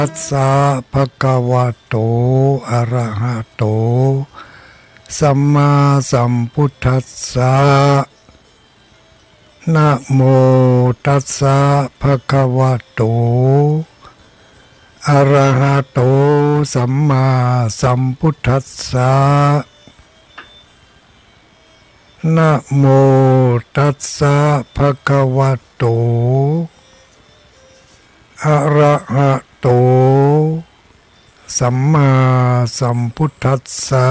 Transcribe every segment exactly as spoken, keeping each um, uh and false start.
สสะ ภะคะวะโต อะระหะโต สัมมาสัมพุทธัสสะ นะโมตัสสะ ภะคะวะโต อะระหะโต สัมมาสัมพุทธัสสะ นะโมตัสสะ ภะคะวะโต อะระหะโต สัมมาสัมพุทธัสสะ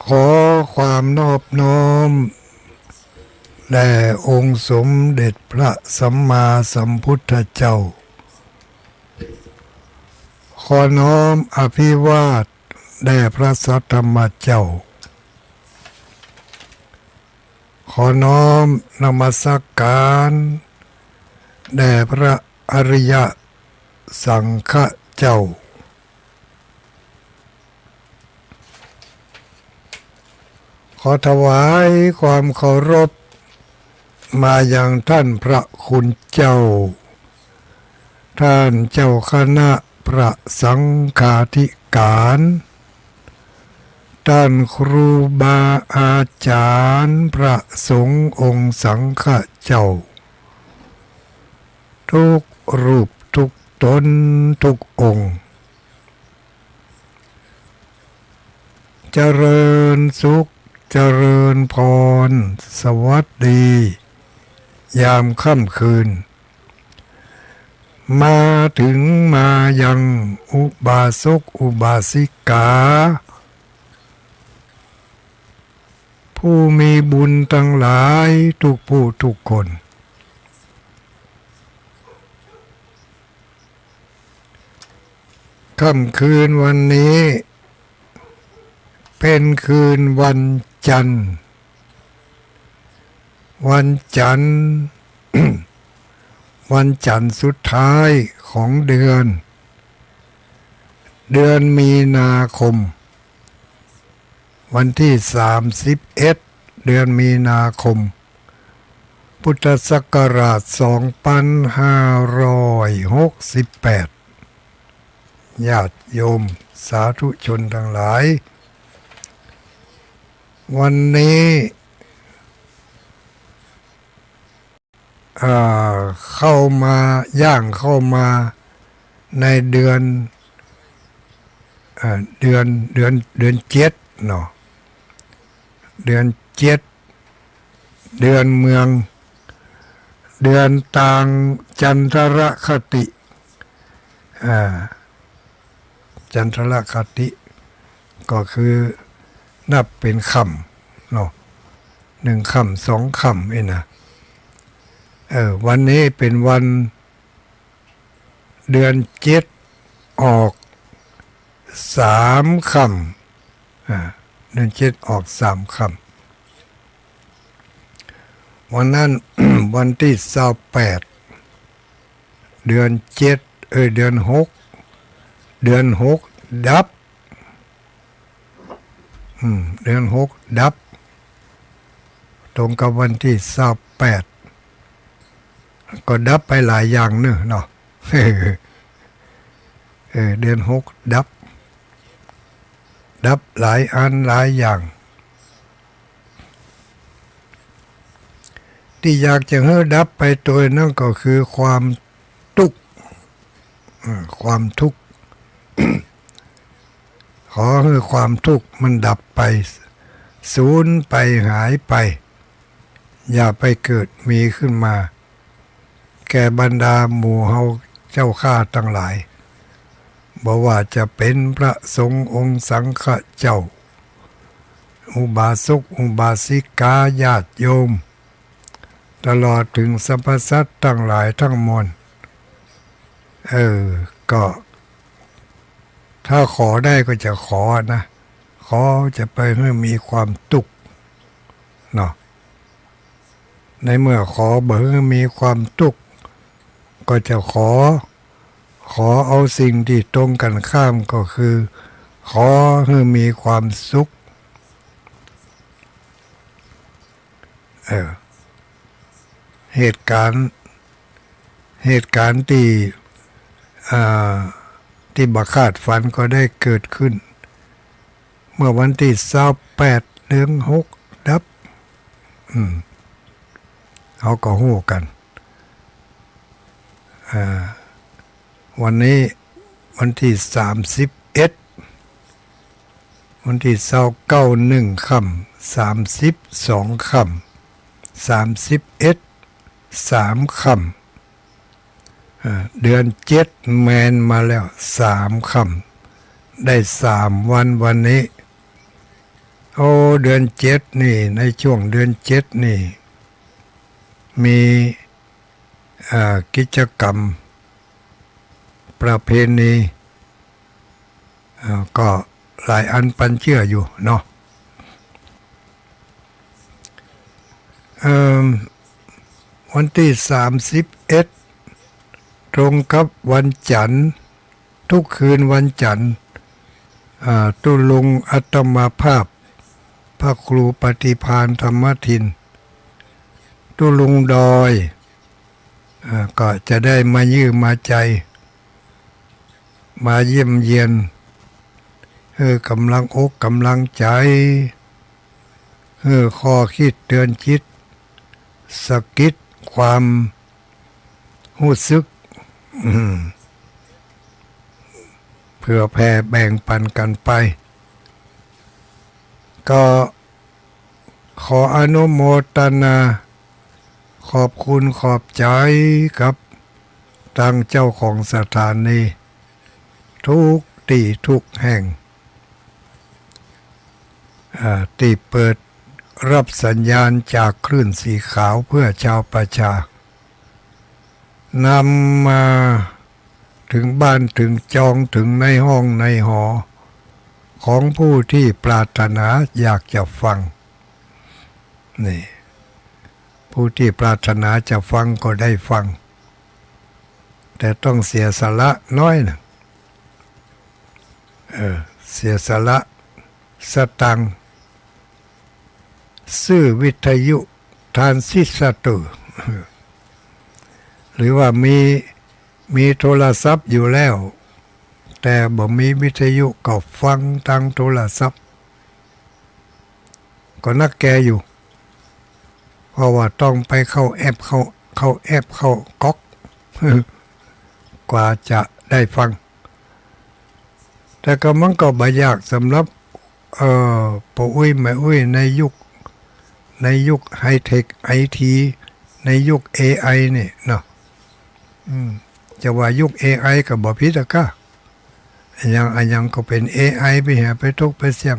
ขอความนอบน้อมแด่องค์สมเด็จพระสัมมาสัมพุทธเจ้า ขอน้อมอภิวาทแด่พระสัทธรรมเจ้า ขอน้อมนมัสการแด่พระอริยสังฆเจ้า ขอถวายความเคารพมายังท่านพระคุณเจ้า ท่านเจ้าคณะพระสังฆาธิการ ท่านครูบาอาจารย์พระสงฆ์องค์สังฆเจ้า ทุกรูปทุกตนทุกองค์ เจริญสุข เจริญพร สวัสดี ยามค่ำคืน มาถึงมายังอุบาสกอุบาสิกา ผู้มีบุญทั้งหลายทุกผู้ทุกคน ค่ำคืนวันนี้ เป็นคืนวันจันทร์ วันจันทร์ วันจันทร์สุดท้ายของเดือน เดือนมีนาคม วันที่สามสิบเอ็ด เดือนมีนาคม พุทธศักราชสองพันห้าร้อยหกสิบแปด ญาติโยมสาธุชนทั้งหลาย วันนี้ อ่า เข้ามา ย่างเข้ามาในเดือน เอ่อ เดือน เดือน เดือนเจ็ดเนาะ เดือนเจ็ด เดือนเมือง เดือนตางจันทรคติ อ่า จันทรคติ ก็คือนับเป็นค่ำเนาะ หนึ่งค่ำสองค่ำนี่นะ เออ วันนี้เป็นวัน เดือนเจ็ดออกสามค่ำ อ่า เดือนเจ็ดออกสามค่ำ วันนั้น วันที่ซาวแปด เดือนเจ็ด เอ้ย เดือนหก เดือนหกดับ อืม เดือนหกดับ ตรงกับวันที่ซาวแปด ก็ดับไปหลายอย่างเนอะเนาะ เออ เดือนหกดับ ดับหลายอันหลายอย่าง ตี้อยากจะหื้อดับไปตวยนั้นก็คือความตุ๊กข์ อืม ความทุกข์ ขอหื้อความทุกข์มันดับไป สูญไป หายไป อย่าไปเกิดมีขึ้นมา แก่บรรดาหมู่เฮาเจ้าข้าทั้งหลาย บ่ว่าจะเป๋นพระสงฆ์องค์สังฆเจ้า อุบาสกอุบาสิกาญาติโยม ตลอดเถิงสรรพสัตว์ตังหลายตังมวล เออ ก็ ถ้าขอได้ก็จะขอนะ ขอจะไปหื้อมีความตุ๊กข์เนาะ ในเมื่อขอบ่หื้อมีความตุ๊กข์ ก็จะขอ ขอเอาสิ่งตี้ตรงกันข้ามก็คือ ขอหื้อมีความสุข เออ เหตุก๋ารณ์ เหตุก๋ารณ์ตี้ อ่า ตี้บ่คาดฝันก็ได้เกิดขึ้น เมื่อวันตี้ซาวแปด เดือนหก ดับ อืม เฮาก็ฮู้กั๋น อ่า วันนี้วันตี้สามสิบเอ็ด วันตี้ซาวเก้า หนึ่งค่ำ สามสิบสองค่ำ สามสิบเอ็ด สามค่ำ อ่า เดือนเจ็ดแมนมาแล้ว สามค่ำ ได้สามวันวันนี้ โอ้ เดือนเจ็ดนี่ ในช่วงเดือนเจ็ดนี่ มี อ่า กิจกรรมประเพณี อ่า ก็หลายอันปานเจื้ออยู่เนาะ เอิ่ม วันตี้สามสิบเอ็ด ตรงกับวันจันทร์ ทุกคืนวันจันทร์ อ่า ตุ๊ลุงอาตมาภาพ พระครูปฏิภาณธรรมทิน ตุ๊ลุงดอย อ่า ก็จะได้มาเยี่ยมมาใจ มาเยี่ยมเยียน หื้อกำลังอกกำลังใจ๋ หื้อข้อคิดเตือนจิต สะกิดความฮู้สึก อืม เผื่อแผ่แบ่งปันกั๋นไป ก็ ขออนุโมทนา ขอบคุณขอบใจ๋กับตางเจ้าของสถานี ทุกตี้ทุกแห่ง อ่า ตี้เปิดฮับสัญญาณจากคลื่นสีขาวเพื่อชาวประชา นำมา เถิงบ้านเถิงจอง เถิงในห้องในหอ ของผู้ตี้ปรารถนาอยากจะฟัง นี่ ผู้ตี้ปรารถนาจะฟังก็ได้ฟัง แต่ต้องเสียสละน้อยนะ เออ เสียสละสตางค์ ซื้อวิทยุทรานซิสเตอร์ หรือว่ามี มีโทรศัพท์อยู่แล้ว แต่บ่มีวิทยุก็ฟังตางโทรศัพท์ ก็นักแก่อยู่ เพราะว่าต้องไปเข้าแอป เข้า เข้าแอป เข้าก๊อก กว่าจะได้ฟัง แต่ก็มันก็บ่ยากสำหรับ เอ่อ ป้ออุ๊ยแม่อุ๊ยในยุค ในยุคไฮเทคไอที ในยุคเอไอนี่เนาะ อืม จะว่ายุคเอไอก็บ่ผิดอะก้า อะหยัง อะหยังก็เป๋นเอไอไปเหีย ไปตกไปเสี้ยง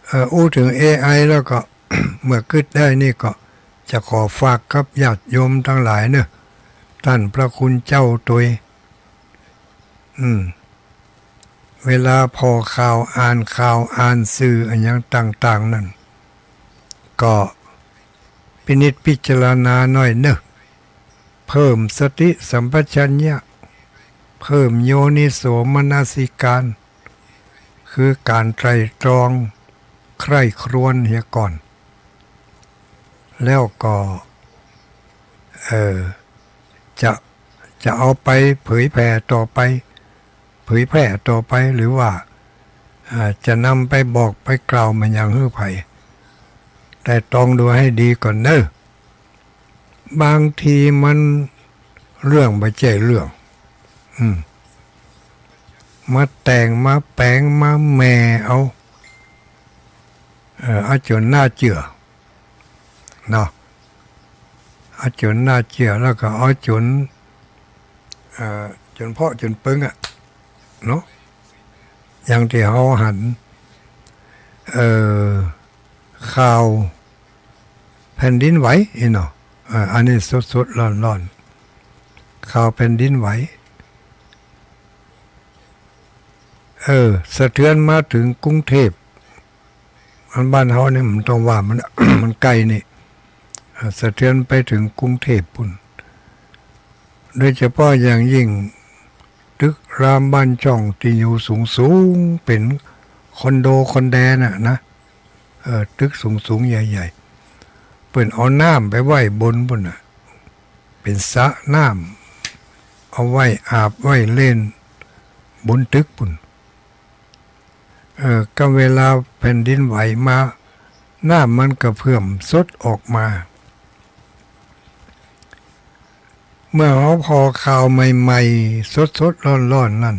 เอ่อ อู้เถิงเอไอแล้วก็ เมื่อกึ๊ดได้นี่ก็จะขอฝากกับญาติโยมตังหลายเนาะ ต้านพระคุณเจ้าตวย อืม เวลาผ่อข่าว อ่านข่าว อ่านสื่ออะหยังต่างๆ นั้น ก็พินิจพิจารณาหน่อยเนาะ เพิ่มสติสัมปชัญญะ เพิ่มโยนิโสมนสิการ คือก๋านไตร่ตรองใคร่ครวญเหียก่อน แล้วก็ เอ่อ จะ จะเอาไปเผยแผ่ต่อไป เผยแพร่ต่อไป หรือว่า อ่า จะนำไปบอกไปกล่าวแม่นหยังหื้อใผ ไตร่ตรองดูให้ดีก่อนเนาะ บางทีมันเรื่องบ่ใจ้เรื่อง อืม มาแต่ง มาแป๋ง มาแหม่เอา เอ่อ เอาจ๋นน่าเจื้อ เนาะ เอาจ๋นน่าเจื้อ แล้วก็เอาจ๋น เอ่อ จ๋นเปาะจ๋นเปิงอะ เนาะ อย่างตี้เฮาหัน เอ่อ ข่าวแผ่นดินไหวอี้เนาะ เอ่อ อันนี้สดๆ ร้อนๆ ข่าวแผ่นดินไหว เออ สะเทือนมาเถิงกรุงเทพฯ อันบ้านเฮานี่มันต้องว่ามัน มันใก้นี่ เอ่อ สะเทือนไปเถิงกรุงเทพฯ ปู้น โดยเฉพาะอย่างยิ่งตึกรามบ้านช่องตี้อยู่สูงๆ เป๋นคอนโดคอนแดน่ะนะ เออ ตึกสูงๆ ใหญ่ เปิ้นเอาน้ำไปไว้บนปู้นน่ะ เป๋นสระน้ำ เอาไว้อาบไว้เล่นบนตึกปู้น เออ ก็เวลาแผ่นดินไหวมา น้ำมันกระเพื่อมสดออกมา เมื่อเฮาผ่อข่าวใหม่ๆ สดๆ ร้อนๆ นั้น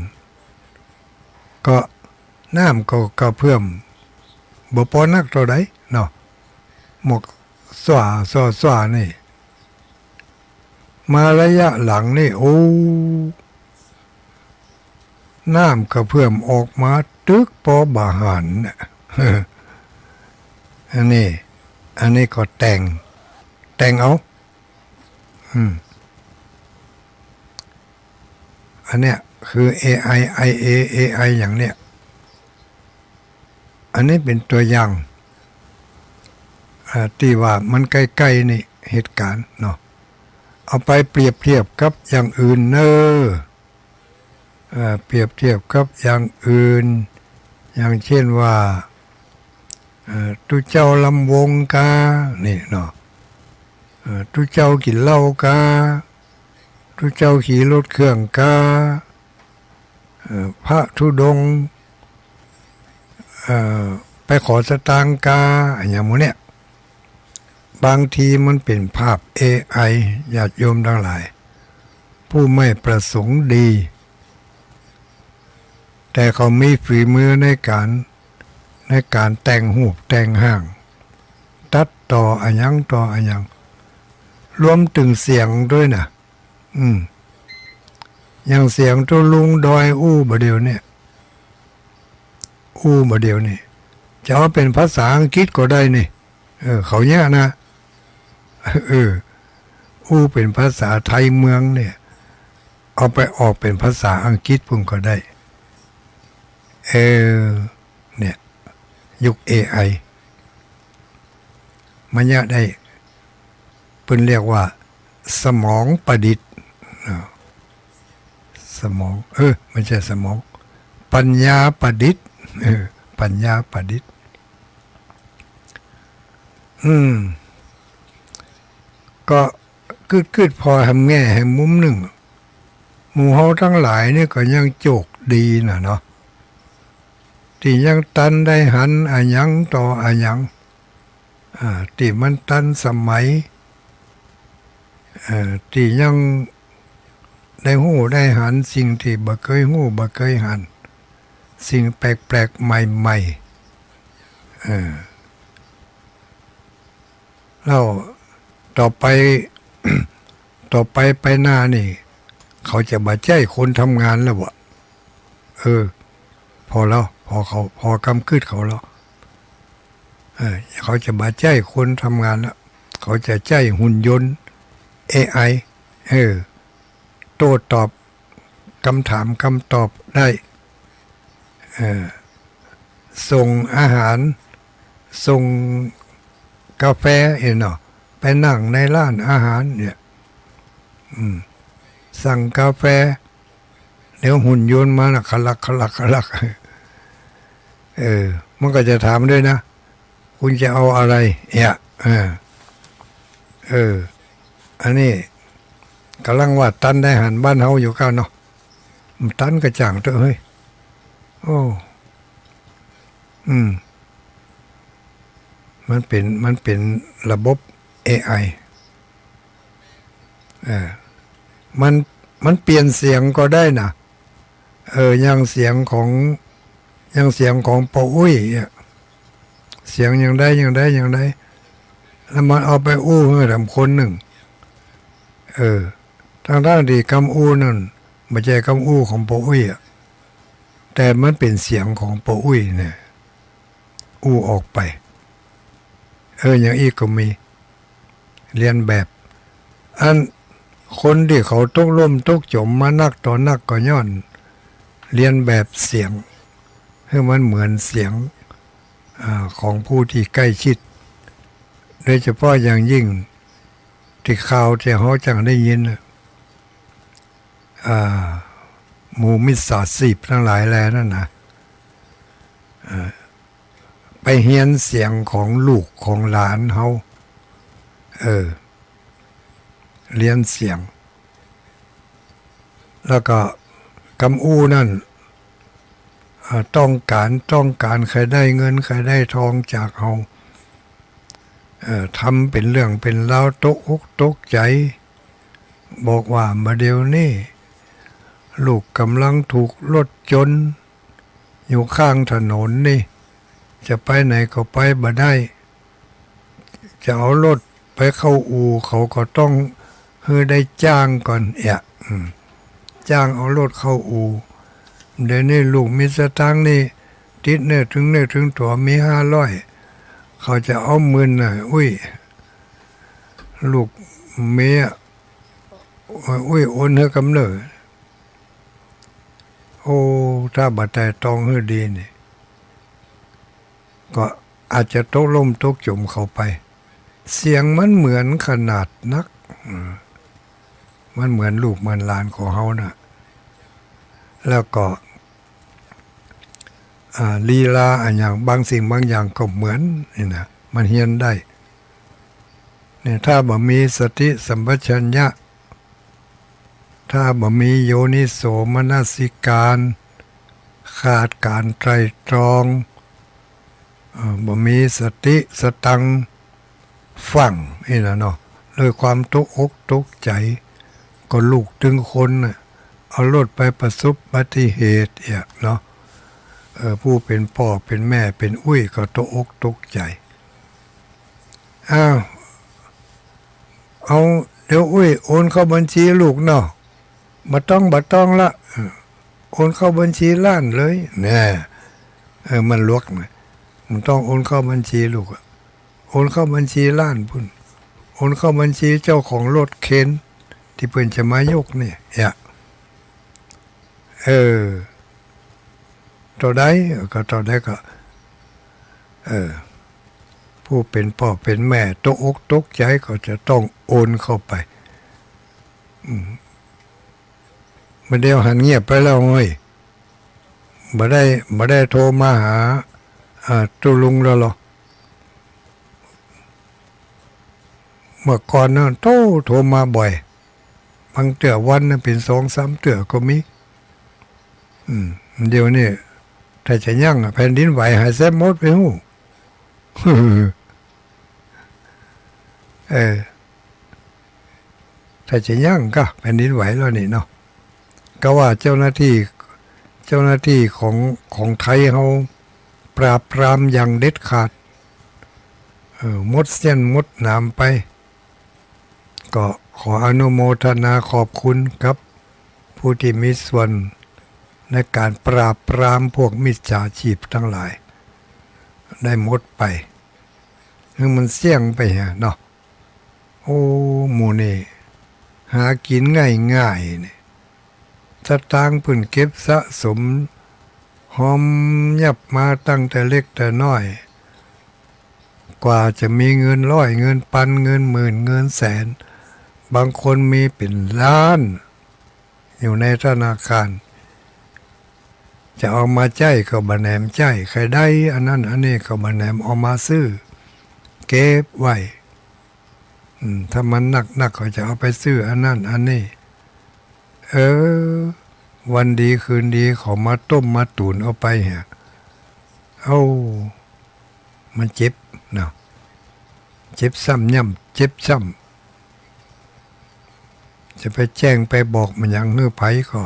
ก็น้ำก็กระเพื่อมบ่ปอนักเต้าใดเนาะ หมอกซ้าซ้อซ้านี่ มาระยะหลังนี่ โอ้ น้ำกระเพื่อมออกมาตึกปอบ่หันน่ะ อันนี้ อันนี้ก็แต่ง แต่งเอา อืม อันเนี้ยคือ เอไอ ไอเอ เอไอ อย่างเนี้ย อันนี้เป๋นตั๋วอย่าง อ่า ตี้ว่ามันใก้ๆ นี่เหตุก๋ารณ์เนาะ เอาไปเปรียบเทียบกับอย่างอื่นเน่อ เอ่อ เปรียบเทียบกับอย่างอื่น อย่างเช่นว่า เอ่อ ตุ๊เจ้าลำวงกา นี่เนาะ เอ่อ ตุ๊เจ้ากิ๋นเหล้ากา ตุ๊เจ้าขี่รถเครื่องกา เอ่อ พระธุดงค์ เอ่อ ไปขอสตางค์กา อะหยังหมู่เนี้ย บางทีมันเป๋นภาพ เอไอ ญาติโยมตังหลาย ผู้ไม่ประสงค์ดี แต่เขามีฝีมือในก๋าน ในก๋านแต่งฮูปแต่งฮ่าง ตัดต่ออะหยังต่ออะหยัง รวมเถิงเสียงตวยน่ะ อืม อย่างเสียงตุ๊ลุงดอยอู้บ่าเดี่ยวเนี่ย อู้บ่าเดี่ยวนี่ จะเอาเป๋นภาษาอังกฤษก็ได้นี่ เออ เขาเยียะนะ เออ อู้เป๋นภาษาไทยเมืองเนี่ย เอาไปออกเป๋นภาษาอังกฤษปู้นก็ได้ เออ เนี่ย ยุค เอไอ มันเยียะได้ เปิ้นเรียกว่า สมองประดิษฐ์ อ่า สมอง เออ ไม่ใช่สมอง ปัญญาประดิษฐ์ เออ ปัญญาประดิษฐ์ อืม ก็กึ๊ดๆ ผ่อแหมแง่แหมมุมนึ่ง หมู่เฮาตังหลายนี่ก็ยังโจคดีน่ะเนาะ ตี้ยังตันได้หันอะหยังต่ออะหยัง อ่า ตี้มันตันสมัย เอ่อ ตี้ยังได้ฮู้ได้หันสิ่งตี้บ่เกยฮู้บ่เกยหัน สิ่งแปลกๆ ใหม่ๆ เออ แล้วต่อไป ต่อไปไปหน้านี่ เขาจะบ่ใจ๊คนทำงานแล้วบ่ เออ ผ่อแล้ว ผ่อเขา ผ่อกำกึ๊ดเขาแล้ว เออ เขาจะบ่ใจ๊คนทำงานแล้ว เขาจะใจ๊หุ่นยนต์ เอไอ เออ โต้ตอบกำถามกำตอบได้ เออ ส่งอาหาร ส่งกาแฟเห็นเนาะ ไปนั่งในร้านอาหารเนี่ย อืม สั่งกาแฟ เดี๋ยวหุ่นยนต์มาน่ะ ขลัก ขลัก ขลัก เออ มันก็จะถามด้วยนะ คุณจะเอาอะไร เนี่ย เออ เออ อันนี้ก่ำลังว่าตันได้หันบ้านเฮาอยู่ก้าวเนาะ ตันกระจ่างเต๊อะเฮ้ย โอ้ อืม มันเป๋น มันเป๋นระบบ เอไอ เออ มัน มันเปลี่ยนเสียงก็ได้น่ะ เออ อย่างเสียงของ อย่างเสียงของป้ออุ๊ยเนี่ย เสียงอย่างใด อย่างใด อย่างใด แล้วมันเอาไปอู้หื้อแหมคนนึ่ง เออ ตังๆ ตี้กำอู้นั้น บ่ใจ้กำอู้ของป้ออุ๊ยอะ แต่มันเป๋นเสียงของป้ออุ๊ยเนี่ย อู้ออกไป เออ อย่างอี้ก็มี เลียนแบบ อันคนตี้เขาตกล่มตกจ๋มมานักต่อนักก็ย้อนเลียนแบบเสียง หื้อมันเหมือนเสียง อ่า ของผู้ตี้ใก้ชิด โดยเฉพาะอย่างยิ่งตี้ข่าวตี้เฮาจั่งได้ยินน่ะ อ่า หมู่มิจฉาชีพตังหลายแลนั่นน่ะ อ่า ไปเฮียนเสียงของลูกของหลานเฮา เออ เรียนเสี้ยง แล้วก็กำอู้นั้น อ่า ต้องก๋าน ต้องก๋าน ใค่ได้เงิน ใค่ได้ทองจากเฮา เอ่อ ทำเป๋นเรื่องเป๋นราว ตกอกตกใจ๋ บอกว่าบ่าเดี่ยวนี้ ลูกก่ำลังถูกรถจ๋น อยู่ข้างถนนนี่ จะไปไหนก็ไปบ่ได้ จะเอารถไปเข้าอู่ เขาก็ต้องหื้อได้จ้างก่อนเอะ อืม จ้างเอารถเข้าอู่ เดี๋ยวนี้ลูกมีสตางค์นี่ ติดเนื้อตึงเนื้อตึงตั๋วมีห้าร้อย เขาจะเอาหมื่นน่ะ อุ้ย ลูกเมีย อุ้ย โอนหื้อกำเน่อ โอ้ ถ้าบ่ไตร่ตรองหื้อดีนี่ ก็อาจจะตกล่มตกจ๋มเข้าไป เสียงมันเหมือนขนาดนัก อืม มันเหมือนลูกเหมือนหลานของเฮาน่ะ แล้วก็ อ่า ลีลาอะหยัง บางสิ่งบางอย่างก็เหมือนนี่นะ มันเฮียนได้ เนี่ย ถ้าบ่มีสติสัมปชัญญะ ถ้าบ่มีโยนิโสมนสิการ ขาดก๋านไตร่ตรอง เอ่อ บ่มีสติสตังค์ฟั่งนี่นะเนาะ ด้วยความตกอกตกใจ๋ ก็ลูกตึงคนน่ะ เอารถไปประสบอุบัติเหตุเอียเนาะ เออ ผู้เป๋นป้อเป๋นแม่เป๋นอุ้ยก็ตกอกตกใจ๋ อ้าว เอา เดี๋ยวอุ้ยโอนเข้าบัญชีลูกเนาะ บ่ต้อง บ่ต้องละ เออ โอนเข้าบัญชีหลานเลย แน่ เออ มันหลวกนะ มันต้องโอนเข้าบัญชีลูกอะ โอนเข้าบัญชีหลานปุ้น โอนเข้าบัญชีเจ้าของรถเคน ตี้เปิ้นจะมายกเนี่ย เอะ เออ เต้าใด เออ ก็เต้าใดก็ เออ ผู้เป๋นป้อเป๋นแม่ตกอกตกใจ๋ก็จะต้องโอนเข้าไป อืม บ่าเดี่ยวหันเงียบไปแล้วเว้ย บ่ได้ บ่ได้โทรมาหา อ่า ตุ๊ลุงแล้วเหรอ เมื่อก่อนนะ โธ่ โทรมาบ่อย บางเตื้อวันนะเป๋นสองสามเตื้อก็มี อืม เดี๋ยวนี้ถ้าจะยั้งอะ แผ่นดินไหวหายแซบหมดไปฮู้ เออ ถ้าจะยั้งก็แผ่นดินไหวแล้วนี่เนาะ ก็ว่าเจ้าหน้าตี้ เจ้าหน้าตี้ของ ของไทยเฮาปราบปรามอย่างเด็ดขาด เออ หมดเสี้ยนหมดหนามไป ก็ขออนุโมทนาขอบคุณกับผู้ตี้มีส่วนในก๋านปราบปรามพวกมิจฉาชีพตังหลาย ได้หมดไป หื้อมันเสี้ยงไปเหียเนาะ โอ้ หมู่นี่หากิ๋นง่ายๆ นี่ สตางค์เปิ้นเก็บสะสมหอมยับมาตั้งแต่เล็กแต่น้อย กว่าจะมีเงินร้อย เงินปัน เงินหมื่น เงินแสน บางคนมีเป๋นล้าน อยู่ในธนาคาร จะเอามาใจ๊ก็บ่แหนมใจ๊ ใค่ได้อันนั้นอันนี้ก็บ่แหนมเอามาซื้อ เก็บไว้ อืม ถ้ามันนักๆ ก็จะเอาไปซื้ออันนั้นอันนี้ เออ วันดีคืนดีเขามาต้มมาตุ๋นเอาไปเหีย เอ้า มันเจ็บเนาะ เจ็บซ้ำย้ำเจ็บซ้ำ จะไปแจ้งไปบอกมันหยังหื้อใผก็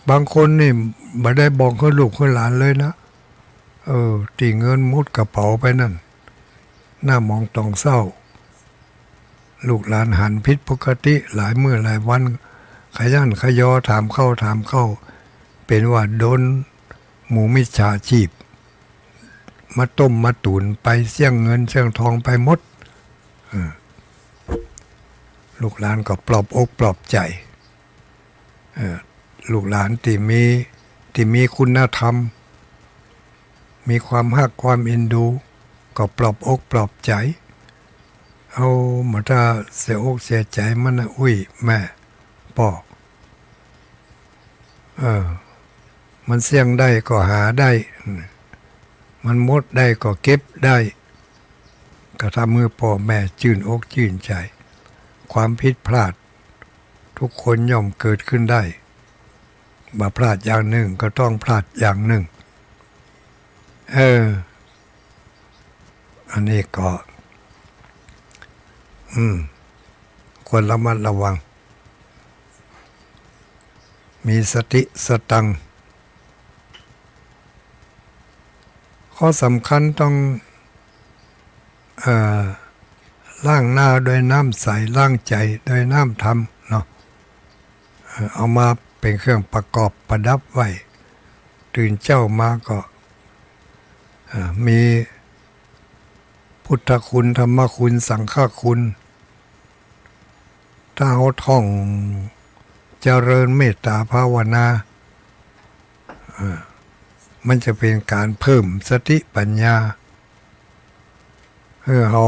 บางคนนี่บ่ได้บอกหื้อลูกหื้อหลานเลยนะ เออ ตี้เงินมุดกระเป๋าไปนั่น หน้าหมองต๋องเศร้า ลูกหลานหันผิดปกติ หลายมื้อหลายวัน ขยั้นขยอถามเข้าถามเข้า เป๋นว่าโดนหมู่มิจฉาชีพ มาต้มมาตุ๋นไป เสี้ยงเงินเสี้ยงทองไปหมด เออ ลูกหลานก็ปลอบอกปลอบใจ๋ เออ ลูกหลานตี้มี ตี้มีคุณธรรม มีความฮักความเอ็นดู ก็ปลอบอกปลอบใจ๋ เอา บ่ถ้าเสียอกเสียใจ๋มันนะ อุ้ย แม่ ป้อ เออ มันเสี้ยงได้ก็หาได้ มันหมดได้ก็เก็บได้ ก็ทำหื้อป้อแม่จื้นอกจื้นใจ๋ ความผิดพลาดทุกคนย่อมเกิดขึ้นได้ บ่าพลาดอย่างนึ่งก็ต้องพลาดอย่างนึ่ง เออ อันนี้ก็ อืม ควรระมัดระวัง มีสติสตังค์ ข้อสำคัญต้อง เอ่อ ล้างหน้าด้วยน้ำใส ล้างใจ๋ด้วยน้ำธรรมเนาะ เอ่อ เอามาเป๋นเครื่องประกอบประดับไว้ ตื่นเจ๊ามาก็ เอ่อ มีพุทธคุณ ธรรมคุณ สังฆคุณ ถ้าเฮาท่องเจริญเมตตาภาวนา เอ่อ มันจะเป๋นก๋านเพิ่มสติปัญญา หื้อเฮา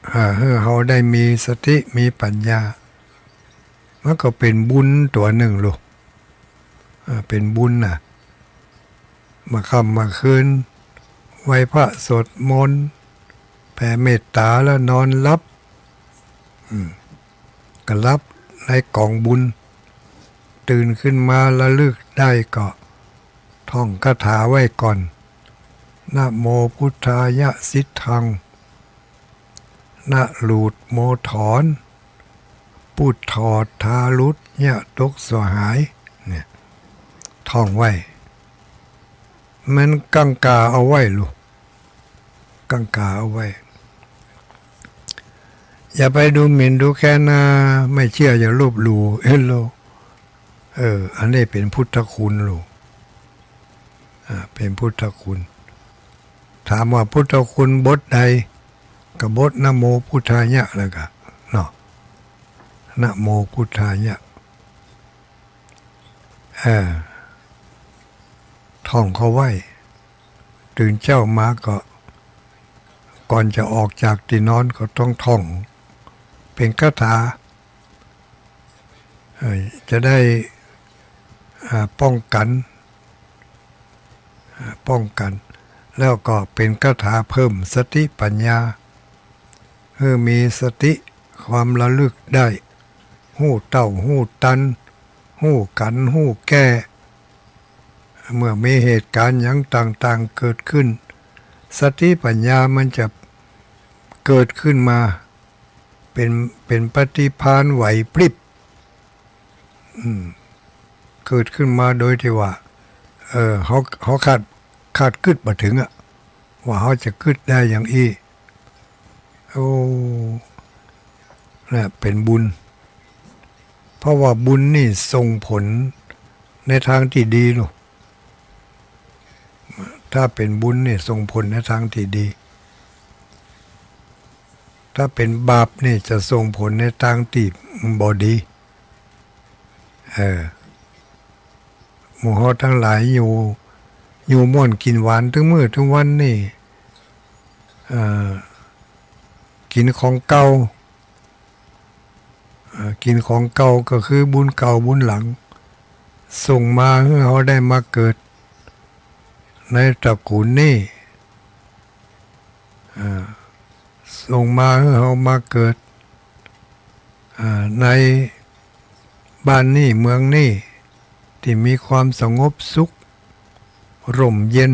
เอ่อ หื้อเฮาได้มีสติมีปัญญา มันก็เป๋นบุญตั๋วนึ่งลูก เอ่อ เป๋นบุญน่ะ เมื่อค่ำเมื่อคืน ไหว้พระสวดมนต์ แผ่เมตตาแล้วนอนหลับ อืม ก็หลับในก๋องบุญ ตื่นขึ้นมาระลึกได้ก็ท่องคาถาไว้ก่อน นะโมพุทธายะสิทธัง นะหลูดโมถอน ปุดถอดทารุดยะตกสหาย เนี่ย ท่องไว้ มันกังขาเอาไว้ลูก กังขาเอาไว้ อย่าไปดูหมิ่นดูแคลนนะ ไม่เชื่ออย่าลบหลู่ เอ้ยโลก เออ อันนี้เป๋นพุทธคุณลูก อ่า เป๋นพุทธคุณ ถามว่าพุทธคุณบทใด ก็บทนะโมพุทธายะแล้วก็ เนาะ นะโมพุทธายะ เออ ท่องเข้าไว้ ตื่นเจ๊ามาก็ ก่อนจะออกจากตี้นอนก็ต้องท่อง เป๋นคาถา เอ่อ จะได้ อ่า ป้องกัน อ่า ป้องกัน แล้วก็เป๋นคาถาเพิ่มสติปัญญา หื้อมีสติความระลึกได้ ฮู้เต้า ฮู้ตัน ฮู้กั๋น ฮู้แก้ เมื่อมีเหตุก๋ารณ์หยังต่างๆ เกิดขึ้น สติปัญญามันจะเกิดขึ้นมา เป๋น เป๋นปฏิภาณไหวพริบ อืม เกิดขึ้นมาโดยตี้ว่า เออ เฮา เฮาคาด คาดกึ๊ดบ่เถิงอะ ว่าเฮาจะกึ๊ดได้อย่างอี้ โอ้ เนี่ย เป๋นบุญ เพราะว่าบุญนี่ส่งผลในตางตี้ดีลูก ถ้าเป๋นบุญนี่ส่งผลในตางตี้ดี ถ้าเป๋นบาปนี่จะส่งผลในตางตี้บ่ดี เออ หมู่เฮาตังหลายอยู่ อยู่ม่วนกิ๋นหวานตึงมื้อตึงวันนี่ เอ่อ กิ๋นของเก่า เอ่อ กิ๋นของเก่าก็คือบุญเก่าบุญหลัง ส่งมาหื้อเฮาได้มาเกิดในตระกูลนี้ เอ่อ ส่งมาหื้อเฮามาเกิด เอ่อ ในบ้านนี้เมืองนี้ ตี้มีความสงบสุข ร่มเย็น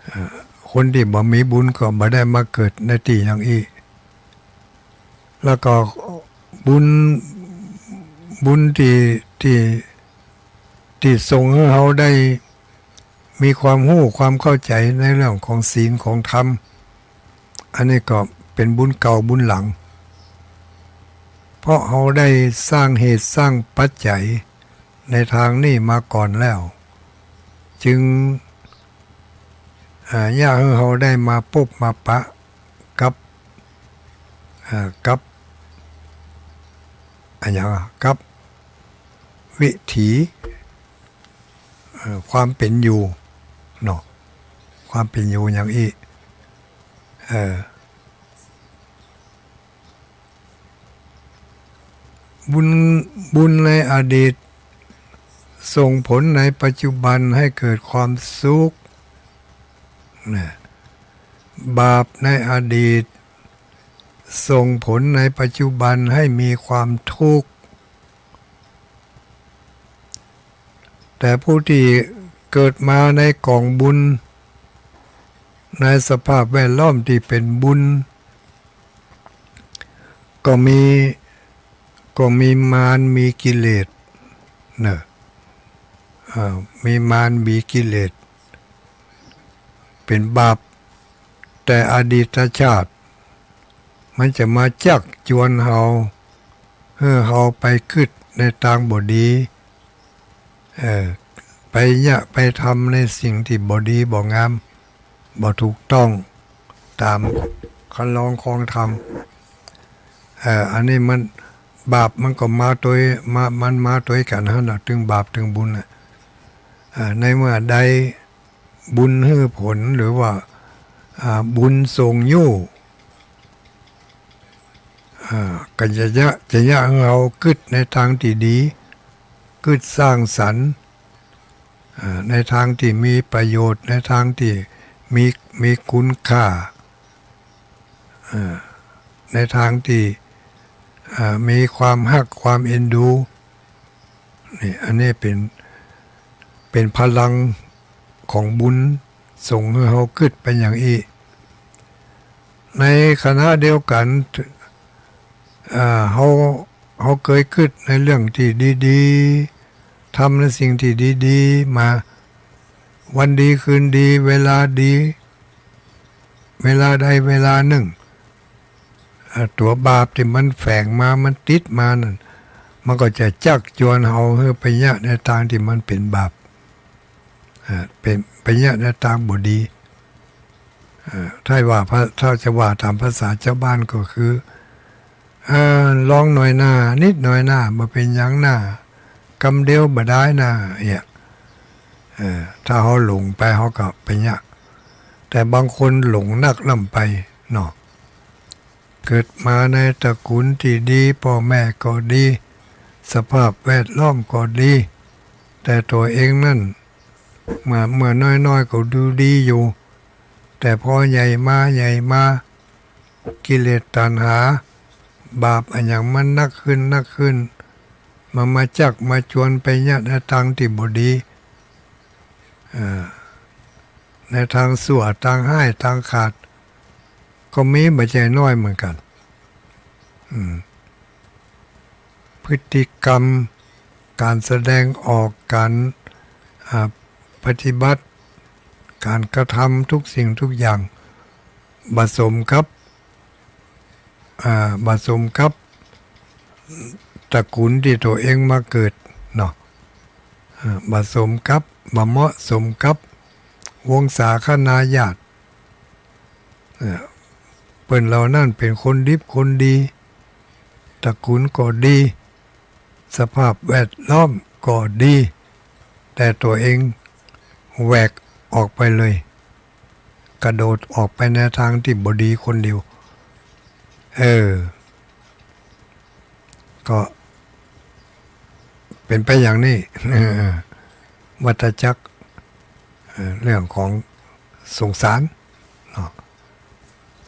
เอ่อ คนตี้บ่มีบุญก็บ่ได้มาเกิดในตี้อย่างอี้ แล้วก็บุญ บุญตี้ ตี้ ตี้ส่งหื้อเฮาได้มีความฮู้ความเข้าใจ๋ในเรื่องของศีลของธรรม อันนี้ก็เป๋นบุญเก่าบุญหลัง เพราะเฮาได้สร้างเหตุสร้างปัจจัยในตางนี้มาก่อนแล้ว จึง เอ่อ เยียะหื้อเฮาได้มาปบมาปะกับ เอ่อ กับ อะหยังอะ กับวิถี เอ่อ ความเป๋นอยู่เนาะ ความเป๋นอยู่อย่างอี้ เอ่อ บุญ บุญในอดีตส่งผลในปัจจุบันให้เกิดความสุข นะ บาปในอดีตส่งผลในปัจจุบันให้มีความทุกข์ แต่ผู้ตี้เกิดมาในก๋องบุญ ในสภาพแวดล้อมตี้เป๋นบุญ ก็มี ก็มีมารมีกิเลสเนาะ เอ่อ มีมารมีกิเลส เป๋นบาป แต่อดีตชาติ มันจะมาจักจวนเฮา หื้อเฮาไปกึ๊ดในตางบ่ดี เอ่อ ไปเยียะไปทำในสิ่งตี้บ่ดีบ่งาม บ่ถูกต้องต๋ามคันลองคองธรรม เอ่อ อันนี้มัน บาปมันก็มาตวย มา มันมาตวยกั๋นหั้นน่ะ ตึงบาปตึงบุญน่ะ เอ่อ ในเมื่อใดบุญหื้อผล หรือว่า อ่า บุญส่งยู้ อ่า ก็จะเยียะ จะเยียะหื้อเฮากึ๊ดในตางตี้ดี กึ๊ดสร้างสรรค์ อ่า ในตางตี้มีประโยชน์ ในตางตี้มี มีคุณค่า อ่า ในตางตี้ อ่า มีความฮักความเอ็นดู นี่ อันนี้เป๋น เป๋นพลังของบุญส่งหื้อเฮากึ๊ดไปอย่างอี้ ในขณะเดียวกั๋น อ่า เฮา เฮาเกยกึ๊ดในเรื่องตี้ดีๆ ทำในสิ่งตี้ดีๆ มา วันดีคืนดี เวลาดี เวลาใดเวลานึ่ง อ่า ตั๋วบาปตี้มันแฝงมา มันติดมานั่น มันก็จะจักจวนเฮาหื้อไปเยียะในตางตี้มันเป๋นบาป อ่า เป๋น ไปเยียะในตางบ่ดี อ่า ถ้าว่าพระ ถ้าจะว่าต๋ามภาษาจาวบ้านก็คือ อ่า ลองหน้อยนา นิดหน้อยนา บ่เป๋นหยังนา กำเดียวบ่ดายนา เอี้ย เออ ถ้าเฮาหลงไปเฮาก็ไปเยียะ แต่บางคนหลงนักล้ำไปเนาะ เกิดมาในตระกูลตี้ดี ป้อแม่ก็ดี สภาพแวดล้อมก็ดี แต่ตั๋วเองนั้น เมื่อ เมื่อน้อยๆ ก็ดูดีอยู่ แต่พอใหญ่มา ใหญ่มา กิเลสตัณหา บาปอะหยังมันนักขึ้น นักขึ้น มันมาจักมาจวนไปเยียะในตางตี้บ่ดี เอ่อ ในตางซั่ว ตางฮ้าย ตางขาด ก็มีบ่ใจ้น้อยเหมือนกั๋น อืม พฤติกรรม ก๋านแสดงออก ก๋าน อ่า ปฏิบัติ ก๋านกระทำทุกสิ่งทุกอย่าง บ่สมกับ อ่า บ่สมกับตระกูลตี้ตั๋วเองมาเกิดเนาะ อ่า บ่สมกับ บ่เหมาะสมกับวงศาคณาญาติ เอ่อ เปิ้นเหล่านั้นเป๋นคนดิบคนดี ตระกูลก็ดี สภาพแวดล้อมก็ดี แต่ตั๋วเองแหวกออกไปเลย กระโดดออกไปในตางตี้บ่ดีคนเดียว เออ ก็เป๋นไปอย่างนี้ เออ วัฏจักร เอ่อ เรื่องของสงสารเนาะ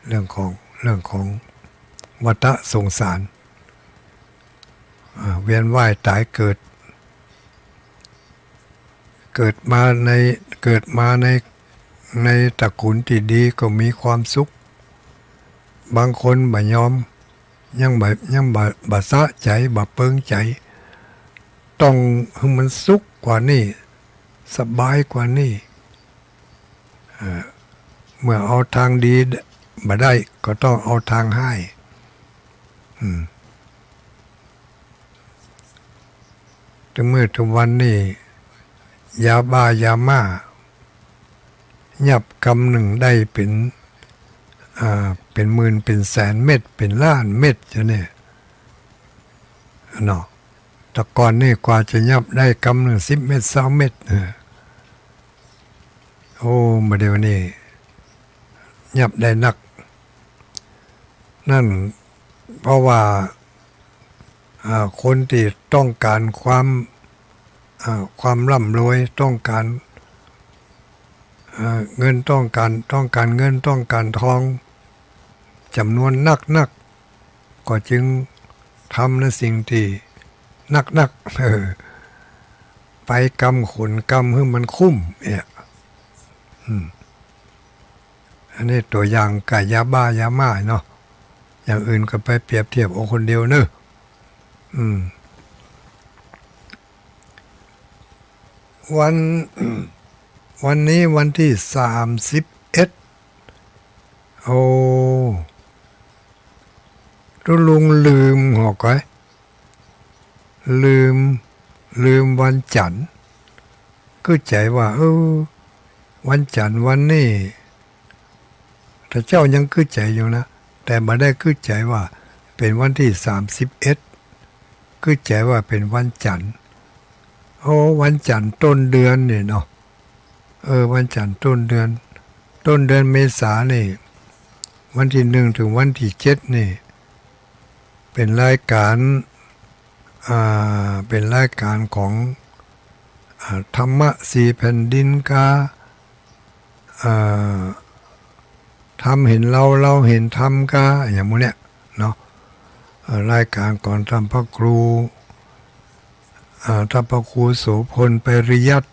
เรื่องของ เรื่องของวัฏสงสาร อ่า เวียนว่ายต๋ายเกิด เกิดมาใน เกิดมาใน ในตระกูลตี้ดีก็มีความสุข บางคนบ่ยอม ยังบ่ ยังบ่ บ่สะใจ๋ บ่เปิงใจ๋ ต้องหื้อมันสุขกว่านี้ สบายกว่านี้ เอ่อ เมื่อเอาตางดีบ่ได้ ก็ต้องเอาตางฮ้าย อืม แต่เมื่อทุกวันนี้ ยาบ้ายาม่า ยับกำนึ่งได้เป๋น อ่า เป๋นหมื่นเป๋นแสนเม็ด เป๋นล้านเม็ดอยู่เนี่ยเนาะ แต่ก่อนนี่กว่าจะยับได้กำนึ่งสิบเม็ด ซาวเม็ด เออ โอ้ บ่าเดี่ยวนี้ยับได้นัก นั่นเพราะว่า อ่า คนตี้ต้องก๋านความ อ่า ความร่ำรวย ต้องก๋าน เอ่อ เงินต้องก๋าน ต้องก๋านเงินต้องก๋านทองจ๋ำนวนนักๆ ก็จึงทำในสิ่งตี้นักๆ เออ ไปกำขนกำหื้อมันคุ้มเนี่ย อืม อันนี้ตั๋วอย่างกับยาบ้ายาม่าเนาะ อย่างอื่นก็ไปเปรียบเทียบเอาคนเดียวเนอะ อืม วัน วันนี้วันตี้สามสิบเอ็ด โอ้ ตุ๊ลุงลืมหอกอย ลืม ลืมวันจั๋นทร์ กึ๊ดใจ๋ว่า เออ วันจั๋นทร์วันนี้ แต่เจ้ายังกึ๊ดใจ๋อยู่นะ แต่บ่ได้กึ๊ดใจ๋ว่าเป๋นวันตี้สามสิบเอ็ด กึ๊ดใจ๋ว่าเป๋นวันจั๋นทร์ โอ้ วันจั๋นทร์ต้นเดือนนี่เนาะ เออ วันจั๋นทร์ต้นเดือน ต้นเดือนเมษานี่ วันตี้หนึ่งเถิงวันตี้เจ็ดนี่ เป๋นรายก๋าน อ่า เป๋นรายก๋านของ อ่า ธรรมะสี่แผ่นดินกา อ่า ธรรมเห็นเรา เราเห็นธรรมกา อะหยังหมู่เนี้ยเนาะ เอ่อ รายก๋านของต้านพระครู อ่า ต้านพระครูโสภณ ปริยัติ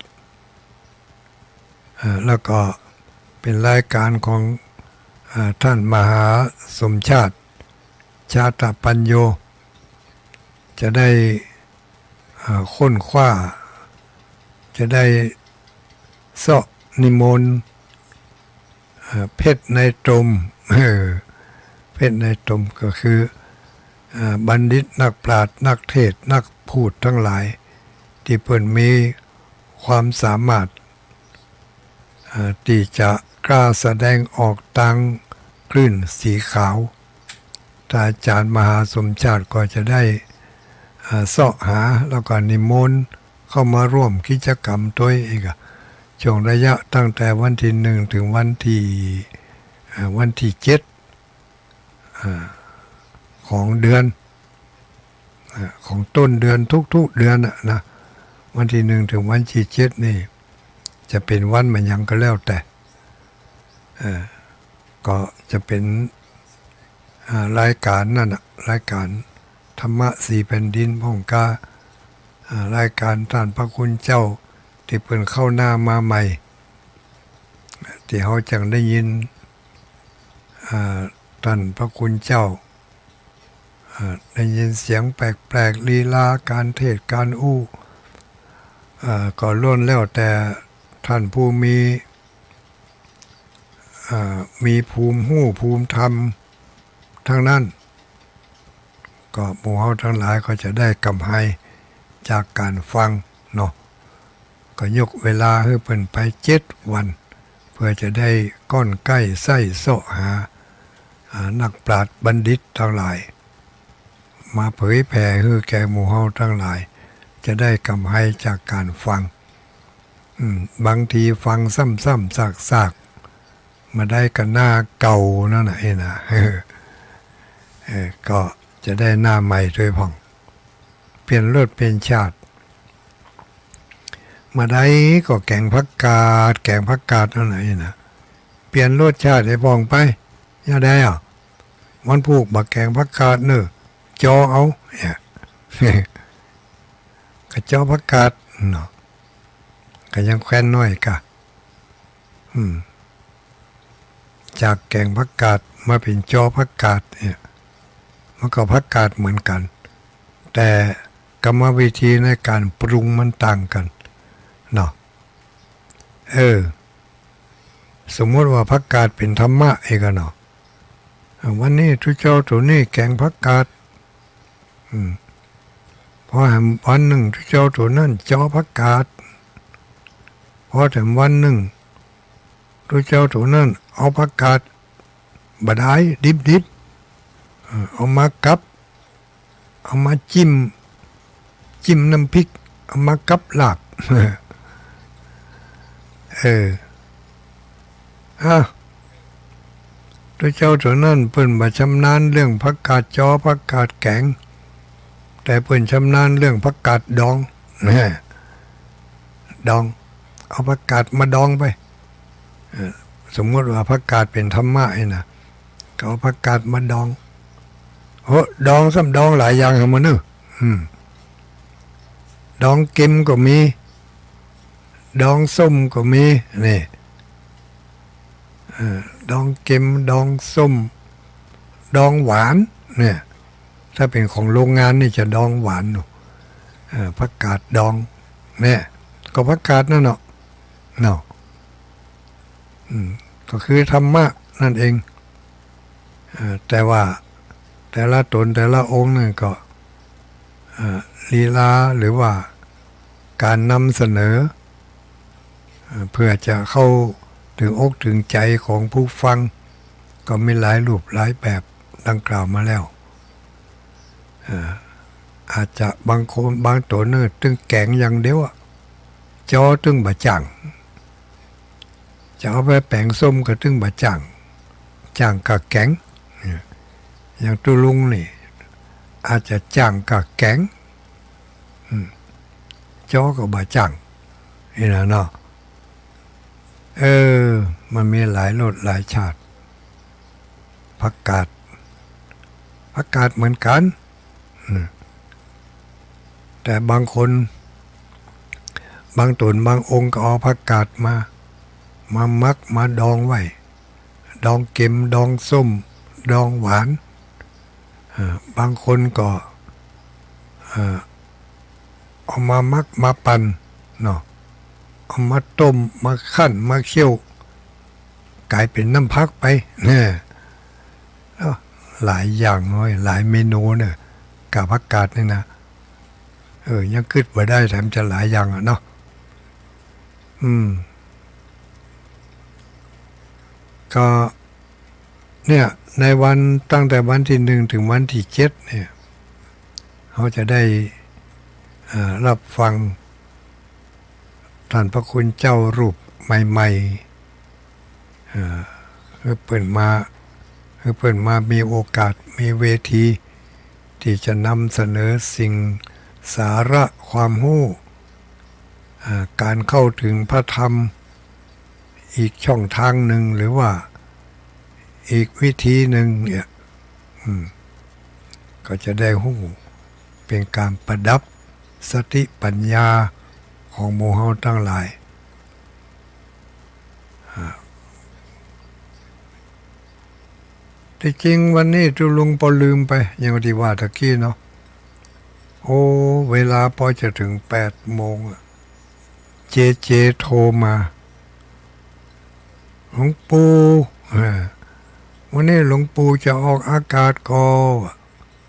เอ่อ แล้วก็เป๋นรายก๋านของ อ่า ต้านมหาสมชาติ ชาตปัญโญ จะได้ อ่า ค้นคว้า จะได้เซาะนิมนต์ เอ่อ เพชรในตม เออ เพชรในตมก็คือ เอ่อ บัณฑิตนักปราชญ์ นักเทศน์ นักพูดตังหลาย ตี้เปิ้นมีความสามารถ เอ่อ ตี้จะกล้าแสดงออกตางคลื่นสีขาว ต้านอาจ๋ารย์มหาสมชาติก็จะได้ เอ่อ เซาะหา แล้วก็นิมนต์เข้ามาร่วมกิจกรรมตวยอีกอะ ช่วงระยะตั้งแต่วันตี้หนึ่งเถิงวันตี้ เอ่อ วันตี้เจ็ด เอ่อ ของเดือน เอ่อ ของต้นเดือนทุกๆ เดือนน่ะนะ วันตี้หนึ่งเถิงวันตี้เจ็ดนี่ จะเป๋นวันอะหยังก็แล้วแต่ เอ่อ ก็จะเป๋น อ่า รายก๋านนั่นน่ะ รายก๋านธรรมะสี่แผ่นดินพ่องกา อ่า รายก๋านต้านพระคุณเจ้าตี้เปิ้นเข้าหน้ามาใหม่ ตี้เฮาจั่งได้ยิน อ่า ต้านพระคุณเจ้า อ่า ได้ยินเสียงแปลกๆ ลีลาก๋านเทศน์ก๋านอู้ อ่า ก็ล้วนแล้วแต่ต้านผู้มี อ่า มีภูมิฮู้ภูมิธรรมตังนั้น ก็หมู่เฮาตังหลายก็จะได้ก๋ำไรจากก๋านฟังเนาะ ก็ยกเวลาหื้อเปิ้นไปเจ็ดวัน เปื้อจะได้ก้อนใก้ใส้เซาะหา อ่า นักปราชญ์บัณฑิตตังหลาย มาเผยแผ่หื้อแก่หมู่เฮาตังหลาย จะได้ก๋ำไรจากก๋านฟัง อืม บางทีฟังซ้ำๆ ซากๆ บ่ได้ก็หน้าเก่านั่นน่ะ เอ้ยนะ เออ ก็จะได้หน้าใหม่ตวยพ่อง เปลี่ยนรสเปลี่ยนชาติ บ่ได้ก็แก๋งผักกาด แก๋งผักกาดนั่นน่ะ เอ้ยนะ เปลี่ยนรสชาติหื้อพ่องไป ยะใดอะ วันพูกบ่แก๋งผักกาดเน่อ จอเอา เนี่ย ก็จอผักกาดเนาะ ก็ยังแควนน้อยกะ อืม จากแก๋งผักกาดมาเป๋นจอผักกาดเนี่ย มันก็ผักกาดเหมือนกั๋น แต่กรรมวิธีในก๋านปรุงมันต่างกั๋นเนาะ เออ สมมุติว่าผักกาดเป๋นธรรมะเองอะเนาะ วันนี้ตุ๊เจ้าตั๋วนี้แก๋งผักกาด อืม พอแหมวันนึ่งตุ๊เจ้าตั๋วนั้นจอผักกาด พอแถมวันนึ่งตุ๊เจ้าตั๋วนั้นเอาผักกาดบ่ดายดิบๆ เออ เอามากับ เอามาจิ้ม จิ้มน้ำพริก เอามากับลาบ เออ อ่ะ ตุ๊เจ้าตั๋วนั้นเปิ้นบ่ชำนาญเรื่องผักกาดจอผักกาดแก๋ง แต่เปิ้นชำนาญเรื่องผักกาดดอง แหม ดอง เอาผักกาดมาดองไป สมมุติว่าผักกาดเป๋นธรรมะนี่นะ ก็เอาผักกาดมาดอง โอ้ ดองซ้ำดองหลายอย่างหันบ่าเน่อ อืม ดองเก็มก็มี ดองส้มก็มี นี่ เออ ดองเก็ม ดองส้ม ดองหวาน เนี่ย ถ้าเป๋นของโรงงานนี่จะดองหวานเนาะ เออ ผักกาดดอง เนี่ย ก็ผักกาดนั่นเนาะ เนาะ อืม ก็คือธรรมะนั่นเอง เอ่อ แต่ว่าแต่ละต๋นแต่ละองค์นั่นก็ เอ่อ ลีลาหรือว่าก๋านนำเสนอ เอ่อ เพื่อจะเข้าเถิงอกเถิงใจ๋ของผู้ฟัง ก็มีหลายรูปหลายแบบดังกล่าวมาแล้ว เอ่อ อาจจะบางคนบางต๋นเนี่ยตึงแก๋งอย่างเดียวอะ จ้อตึงบ่จ้าง จะเอาไปแป๋งส้มก็ตึงบ่จ้าง จ้างก้าแก๋ง เนี่ย อย่างตุ๊ลุงนี่ อาจจะจ้างก้าแก๋ง อืม จ้อก็บ่จ้าง นี่นะเนาะ เออ มันมีหลายรสหลายชาติ ผักกาด ผักกาดเหมือนกั๋น อืม แต่บางคน บางต๋นบางองค์ก็เอาผักกาดมา มาหมักมาดองไว้ ดองเก็ม ดองส้ม ดองหวาน เอ่อ บางคนก็ เอ่อ เอามาหมักมาปั่นเนาะ เอามาต้ม มาขั่น มาเคี่ยว ก๋ายเป๋นน้ำผักไป เนี่ย เอ้อ หลายอย่างเว้ย หลายเมนูเนี่ย ก้าผักกาดนี่นะ เออ ยังกึ๊ดบ่ได้ แถมจะหลายอย่างอะเนาะ อืม ก็ เนี่ย ในวัน ตั้งแต่วันตี้หนึ่งเถิงวันตี้เจ็ดเนี่ย เฮาจะได้ เอ่อ ฮับฟัง ต้านพระคุณเจ้ารูปใหม่ๆ เอ่อ หื้อเปิ้นมา หื้อเปิ้นมามีโอกาส มีเวที ตี้จะนำเสนอสิ่งสาระความฮู้ เอ่อ ก๋านเข้าเถิงพระธรรม อีกช่องตางนึ่ง หรือว่าอีกวิธีนึ่งเนี่ย อืม ก็จะได้ฮู้ เป๋นก๋านประดับสติปัญญาของหมู่เฮาตังหลาย อ่า ตี้จริงวันนี้ตุ๊ลุงปอลืมไป อย่างตี้ว่าตะกี้เนาะ โอ้ เวลาปอจะเถิงแปดโมงอะ เจเจโทรมา หลวงปู่ เออ วันนี้หลวงปู่จะออกอากาศก่อ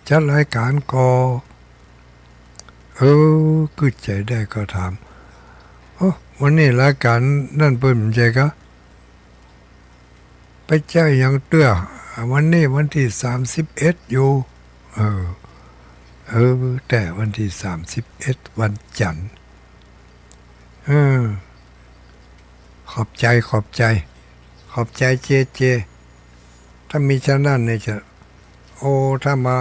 จัดรายก๋านก่อ เออ กึ๊ดใจ๋ได้ก็ถาม โอ้ วันนี้รายก๋านนั่นเปิ้นบ่ใจ้ก๊ะ ไปใจ้หยังเตื้อ วันนี้วันตี้สามสิบเอ็ดอยู่ เออ เออ แต่วันตี้สามสิบเอ็ดวันจั๋นทร์ เออ ขอบใจ๋ ขอบใจ๋ ขอบใจ๋เจเจ ถ้ามีฉะนั้นเนี่ยจะ โอ้ ถ้ามา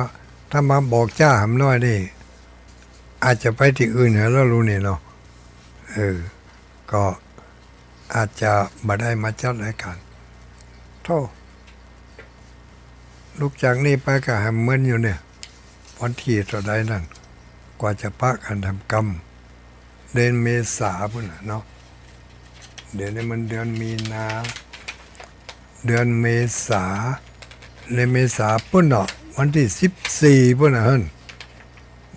ถ้ามาบอกจ้าหำน้อยนี่ อาจจะไปตี้อื่นเหรอแล้วลูกนี่เนาะ เออ ก็อาจจะบ่ได้มาจัดรายก๋าน โธ่ ลุกจากนี่ไปก็หำเมินอยู่เนี่ย วันตี้เต้าใดนั่น กว่าจะปะกั๋นทำกรรม เดือนเมษาปุ้นน่ะเนาะ เดี๋ยวนี้มันเดือนมีนา เดือนเมษา เดือนเมษาปุ้นเนาะ วันตี้สิบสี่ปุ้นน่ะเฮิ่น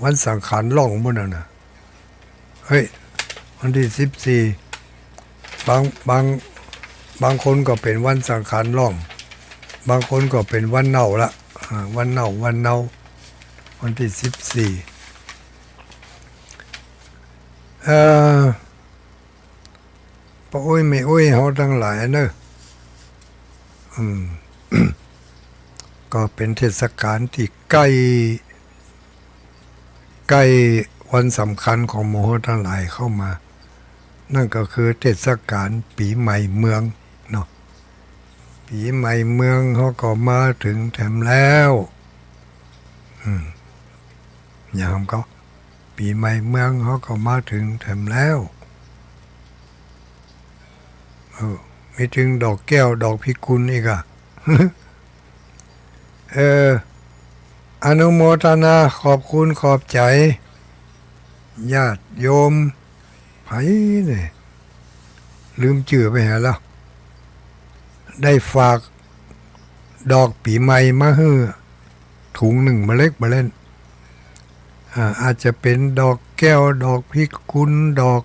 วันสังขารล่องปุ้นน่ะนะ เฮ้ย วันตี้สิบสี่ บาง บาง บางคนก็เป๋นวันสังขารล่อง บางคนก็เป๋นวันเน่าละ อ่า วันเน่า วันเน่า วันตี้สิบสี่ เอ่อ ป้ออุ๊ยแม่อุ๊ยเฮาตังหลายเน่อ อืม ก็เป๋นเทศกาลตี้ใก้ ใก้วันสำคัญของหมู่เฮาตังหลายเข้ามา นั่นก็คือเทศกาลปี๋ใหม่เมืองเนาะ ปี๋ใหม่เมืองเฮาก็มาเถิงแถมแล้ว อืม อย่างก็ ปี๋ใหม่เมืองเฮาก็มาเถิงแถมแล้ว เออ มีเถิงดอกแก้ว ดอกพิกุลอีกอะ เออ อนุโมทนา ขอบคุณ ขอบใจ๋ ญาติโยม ใผเนี่ย ลืมจื้อไปหาแล้ว ได้ฝากดอกปี๋ใหม่มาหื้อ ถุงนึ่งบ่าเล็กบ่าเล่น อ่า อาจจะเป๋นดอกแก้ว ดอกพิกุล ดอก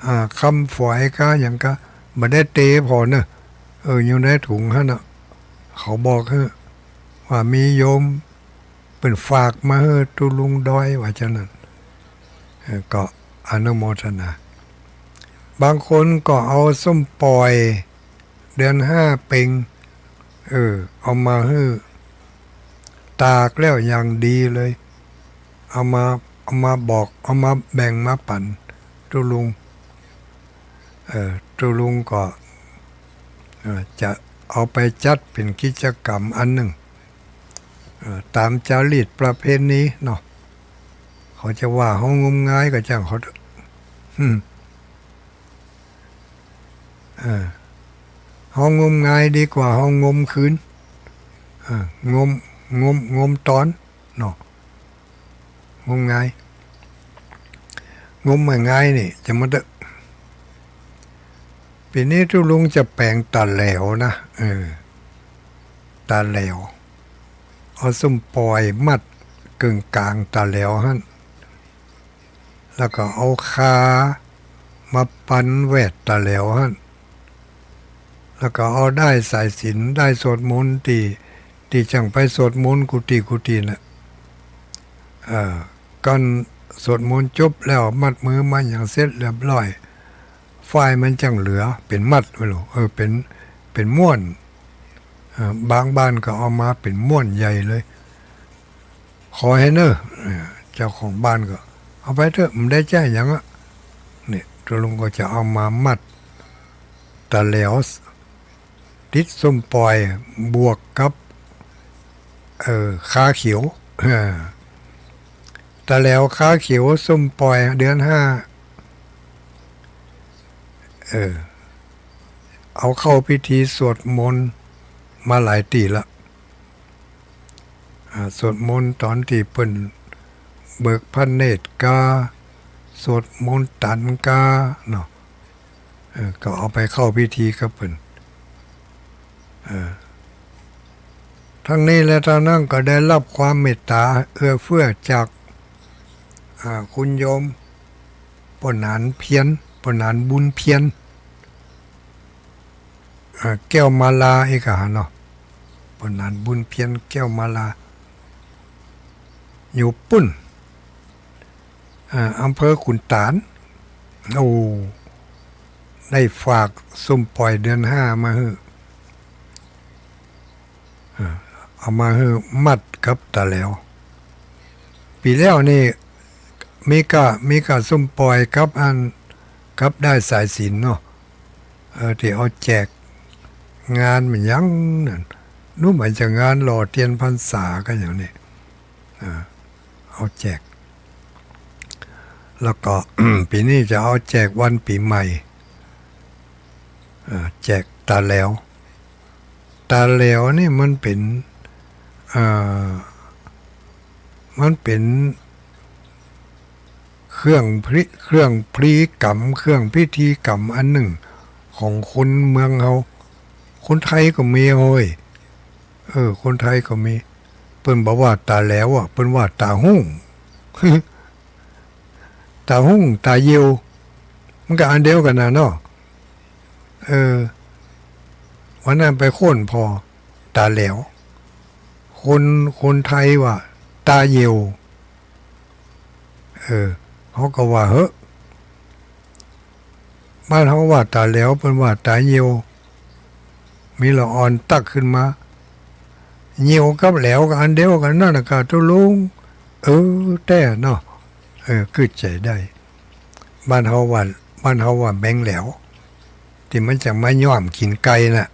อ่า คำฝอยกา หยังกา บ่ได้เตผ่อเน่อ เออ อยู่ในถุงหั้นน่ะ เขาบอกหื้อ ว่ามีโยมเปิ้นฝากมาหื้อตุ๊ลุงดอย ว่าจั้นนั้น เออ ก็อนุโมทนา บางคนก็เอาส้มป่อย เดือนห้าเป๋ง เออ เอามาหื้อ ตากแล้วอย่างดีเลย เอามา เอามาบอก เอามาแบ่งมาปั๋นตุ๊ลุง เออ ตุ๊ลุงก็ เออ จะเอาไปจัดเป๋นกิจกรรมอันนึ่ง เออ ต๋ามจารีตประเพณีเนาะ เขาจะว่าเฮางมงายก็จ้างเขาเถอะ อืม เออ เฮางมงายดีกว่าเฮางมคืน เออ งม งม งมต๋อนเนาะ งมงาย งมบ่งายนี่ จะมาเต๊อะ ปี๋นี้ตุ๊ลุงจะแป๋งต๋าแหลวนะ เออ ต๋าแหลว เอาส้มป่อยมัดเกิ่งก๋างต๋าแหลวหั้น แล้วก็เอาคามาปันแวดต๋าแหลวหั้น แล้วก็เอาด้ายสายสิญจน์ ด้ายสวดมนต์ตี้ ตี้จ้างไปสวดมนต์กุฏิกุฏิน่ะ เอ่อ ก่อนสวดมนต์จบแล้ว มัดมือมัดหยังเสร็จเรียบร้อย ฝ้ายมันจ้างเหลือเป๋นมัดไว้โลด เออ เป๋น เป๋นม้วน เอ่อ บางบ้านก็เอามาเป๋นม้วนใหญ่เลย ขอหื้อเน่อ เอ่อ เจ้าของบ้านก็ เอาไปเต๊อะ บ่ได้ใจ๊หยังอะ เนี่ย ตุ๊ลุงก็จะเอามามัดต๋าแหลว ติดส้มป่อยบวกกับ เอ่อ คาเขียว เออ ต๋าแหลวคาเขียวส้มป่อยเดือนห้า เออ เอาเข้าพิธีสวดมนต์มาหลายตี้ละ อ่า สวดมนต์ต๋อนตี้เปิ้นเบิกพระเนตรกา สวดมนต์ตันกาเนาะ เออ ก็เอาไปเข้าพิธีกับเปิ้น เออ ทั้งนี้และทั้งนั้นก็ได้รับความเมตต๋าเอื้อเฟื้อจาก อ่า คุณโยมป้อหนานเพียร ป้อหนานบุญเพียร อ่า แก้วมาลาอีกอะเนาะ ป้อหนานบุญเพียร แก้วมาลา อยู่ปุ้น อ่า อำเภอขุนตาล โอ้ ได้ฝากส้มป่อยเดือนห้ามาหื้อ อ่า เอามาหื้อมัดกับต๋าแหลว ปี๋แล้วนี่ มีก้า มีก้าส้มป่อยกับอัน กับด้ายสายสิญจน์เนาะ เออ ตี้เอาแจกงานแม่นหยังนั่น หรือมันจะงานหล่อเตียนพรรษากั๋นอย่างนี้ อ่า เอาแจก แล้วก็ ปี๋นี้จะเอาแจกวันปี๋ใหม่ อ่า แจกต๋าแหลว ต๋าแหลวนี่มันเป๋น อ่า มันเป๋นเครื่องพลี เครื่องพลีกรรม เครื่องพิธีกรรมอันนึ่งของคนเมืองเฮา คนไทยก็มีโฮ้ย เออ คนไทยก็มี เปิ้นบ่ว่าต๋าแหลวอะ เปิ้นว่าต๋าฮู้ ต๋าฮู้ ต๋าเยี่ยว มันก็อันเดียวกั๋นน่ะเนาะ เออ วันนั้นไปค้นผ่อ ต๋าแหลว คน คนไทยว่าต๋าเยี่ยว เออ เฮาก็ว่าเหอะ บ้านเฮาว่าต๋าแหลว เปิ้นว่าต๋าเยี่ยว มีละอ่อนตั๊กขึ้นมา เยี่ยวกับแหลวก็อันเดียวกั๋นนั่นน่ะกาตุ๊ลุง เออ แต๊เนาะ เออ กึ๊ดใจ๋ได้ บ้านเฮาว่า บ้านเฮาว่าแมงแหลว ตี้มันจะมาย้อมกิ๋นไก่น่ะ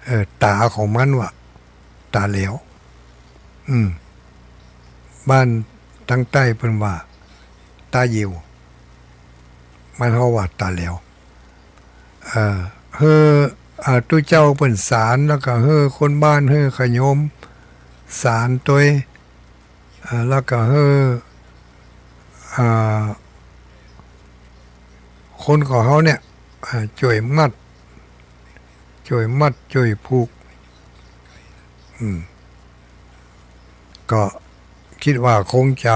เออ ต๋าของมันว่า ต๋าแหลว อืม บ้านตังใต้เปิ้นว่า ต๋าเยี่ยว บ้านเฮาว่าต๋าแหลว เออ หื้อ อ่า ตุ๊เจ้าเปิ้นสาน แล้วก็หื้อคนบ้าน หื้อขะโยมสานตวย อ่า แล้วก็หื้อ อ่า คนของเฮาเนี่ย อ่า จ้วยมัด จ้วยมัด จ้วยผูก อืม ก็กึ๊ดว่าคงจะ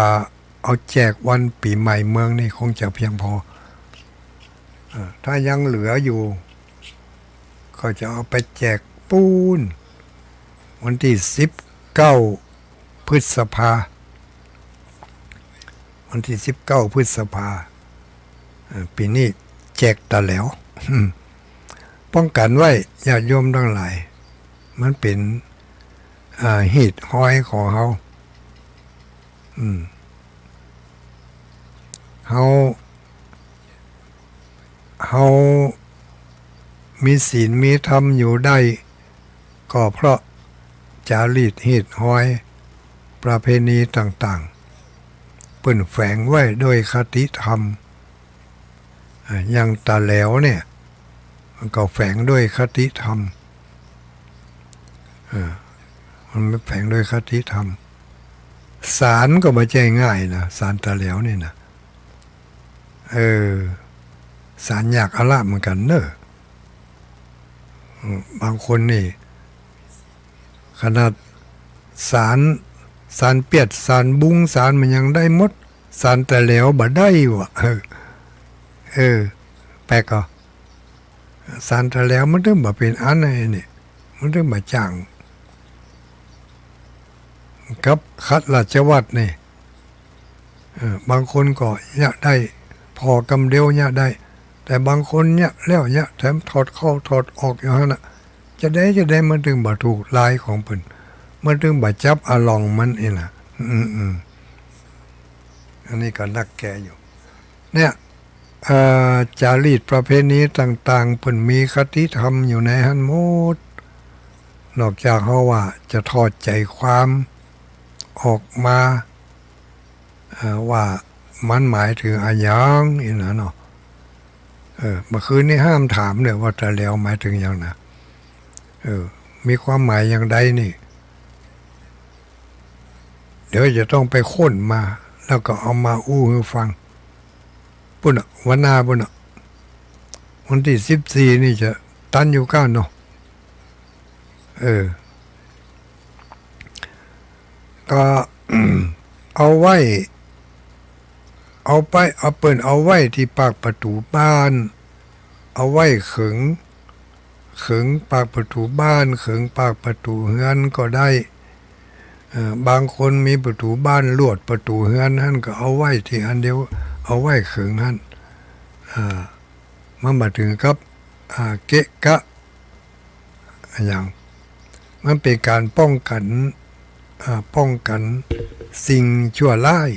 เอาแจกวันปี๋ใหม่เมืองนี่คงจะเพียงพอ อ่า ถ้ายังเหลืออยู่ ก็จะเอาไปแจกปู๊น วันตี้สิบเก้า พฤษภา วันตี้สิบเก้า พฤษภา เอ่อ ปี๋นี้แจกต๋าแหลว ป้องกั๋นไว้ ญาติโยมตังหลาย มันเป๋น อ่า ฮีตฮอยของเฮา อืม เฮา เฮามีศีลมีธรรมอยู่ได้ ก็เพราะจารีตฮีตฮอยประเพณีต่างๆ เปิ้นแฝงไว้ด้วยคติธรรม อ่า อย่างต๋าแหลวเนี่ย มันก็แฝงด้วยคติธรรม อ่า มันแฝงด้วยคติธรรม สานก็บ่ใจ้ง่ายนะ สานต๋าแหลวนี่นะ เออ สานยากอะละเหมือนกั๋นเน่อ อืม บางคนนี่ ขนาดสาน สานเปียด สานบุง สานหยังได้หมด สานต๋าแหลวบ่ได้วะ เออ เออ แปลกก่อ สานต๋าแหลวมันถึงบ่เป๋นอันไอ้นี่ มันถึงบ่จ้าง กับขัดราชวัตรนี่ เออ บางคนก็เยียะได้ ผ่อกำเดียวเยียะได้ แต่บางคนเยียะแล้วเยียะแถมถอดเข้าถอดออกอยู่หั้นน่ะ จะใดจะใดมันถึงบ่ถูกลายของเปิ้น มันถึงบ่จับอะลองมันอี้นะ อืม อืม อันนี้ก็นักแก่อยู่ เนี่ย เอ่อ จารีตประเพณีต่างๆ เปิ้นมีคติธรรมอยู่ในหั้นหมด นอกจากเฮาว่าจะถอดใจ๋ความออกมา เอ่อ ว่ามันหมายถึงอะหยังอี้นะเนาะ เออ เมื่อคืนนี้ห้ามถามเลยว่าต๋าแหลวหมายถึงหยังนะ เออ มีความหมายอย่างใดนี่ เดี๋ยวจะต้องไปค้นมา แล้วก็เอามาอู้หื้อฟัง ปู๊นน่ะ วันหน้าปู๊นน่ะ วันตี้สิบสี่นี่จะตันอยู่ก้าเนาะ เออ ก็ เอาไว้ เอาไป เอาเปิ้นเอาไว้ตี้ปากประตู๋บ้าน เอาไว้เขิง เขิงปากประตู๋บ้าน เขิงปากประตู๋เฮือนก็ได้ เอ่อ บางคนมีประตู๋บ้านลวด ประตู๋เฮือนหั้นก็เอาไว้ตี้อันเดียว เอาไว้เขิงหั้น อ่า มันบ่ถึงกับ อ่า เกะกะ อะหยัง มันเป๋นก๋านป้องกั๋น อ่า ป้องกั๋นสิ่งชั่วร้าย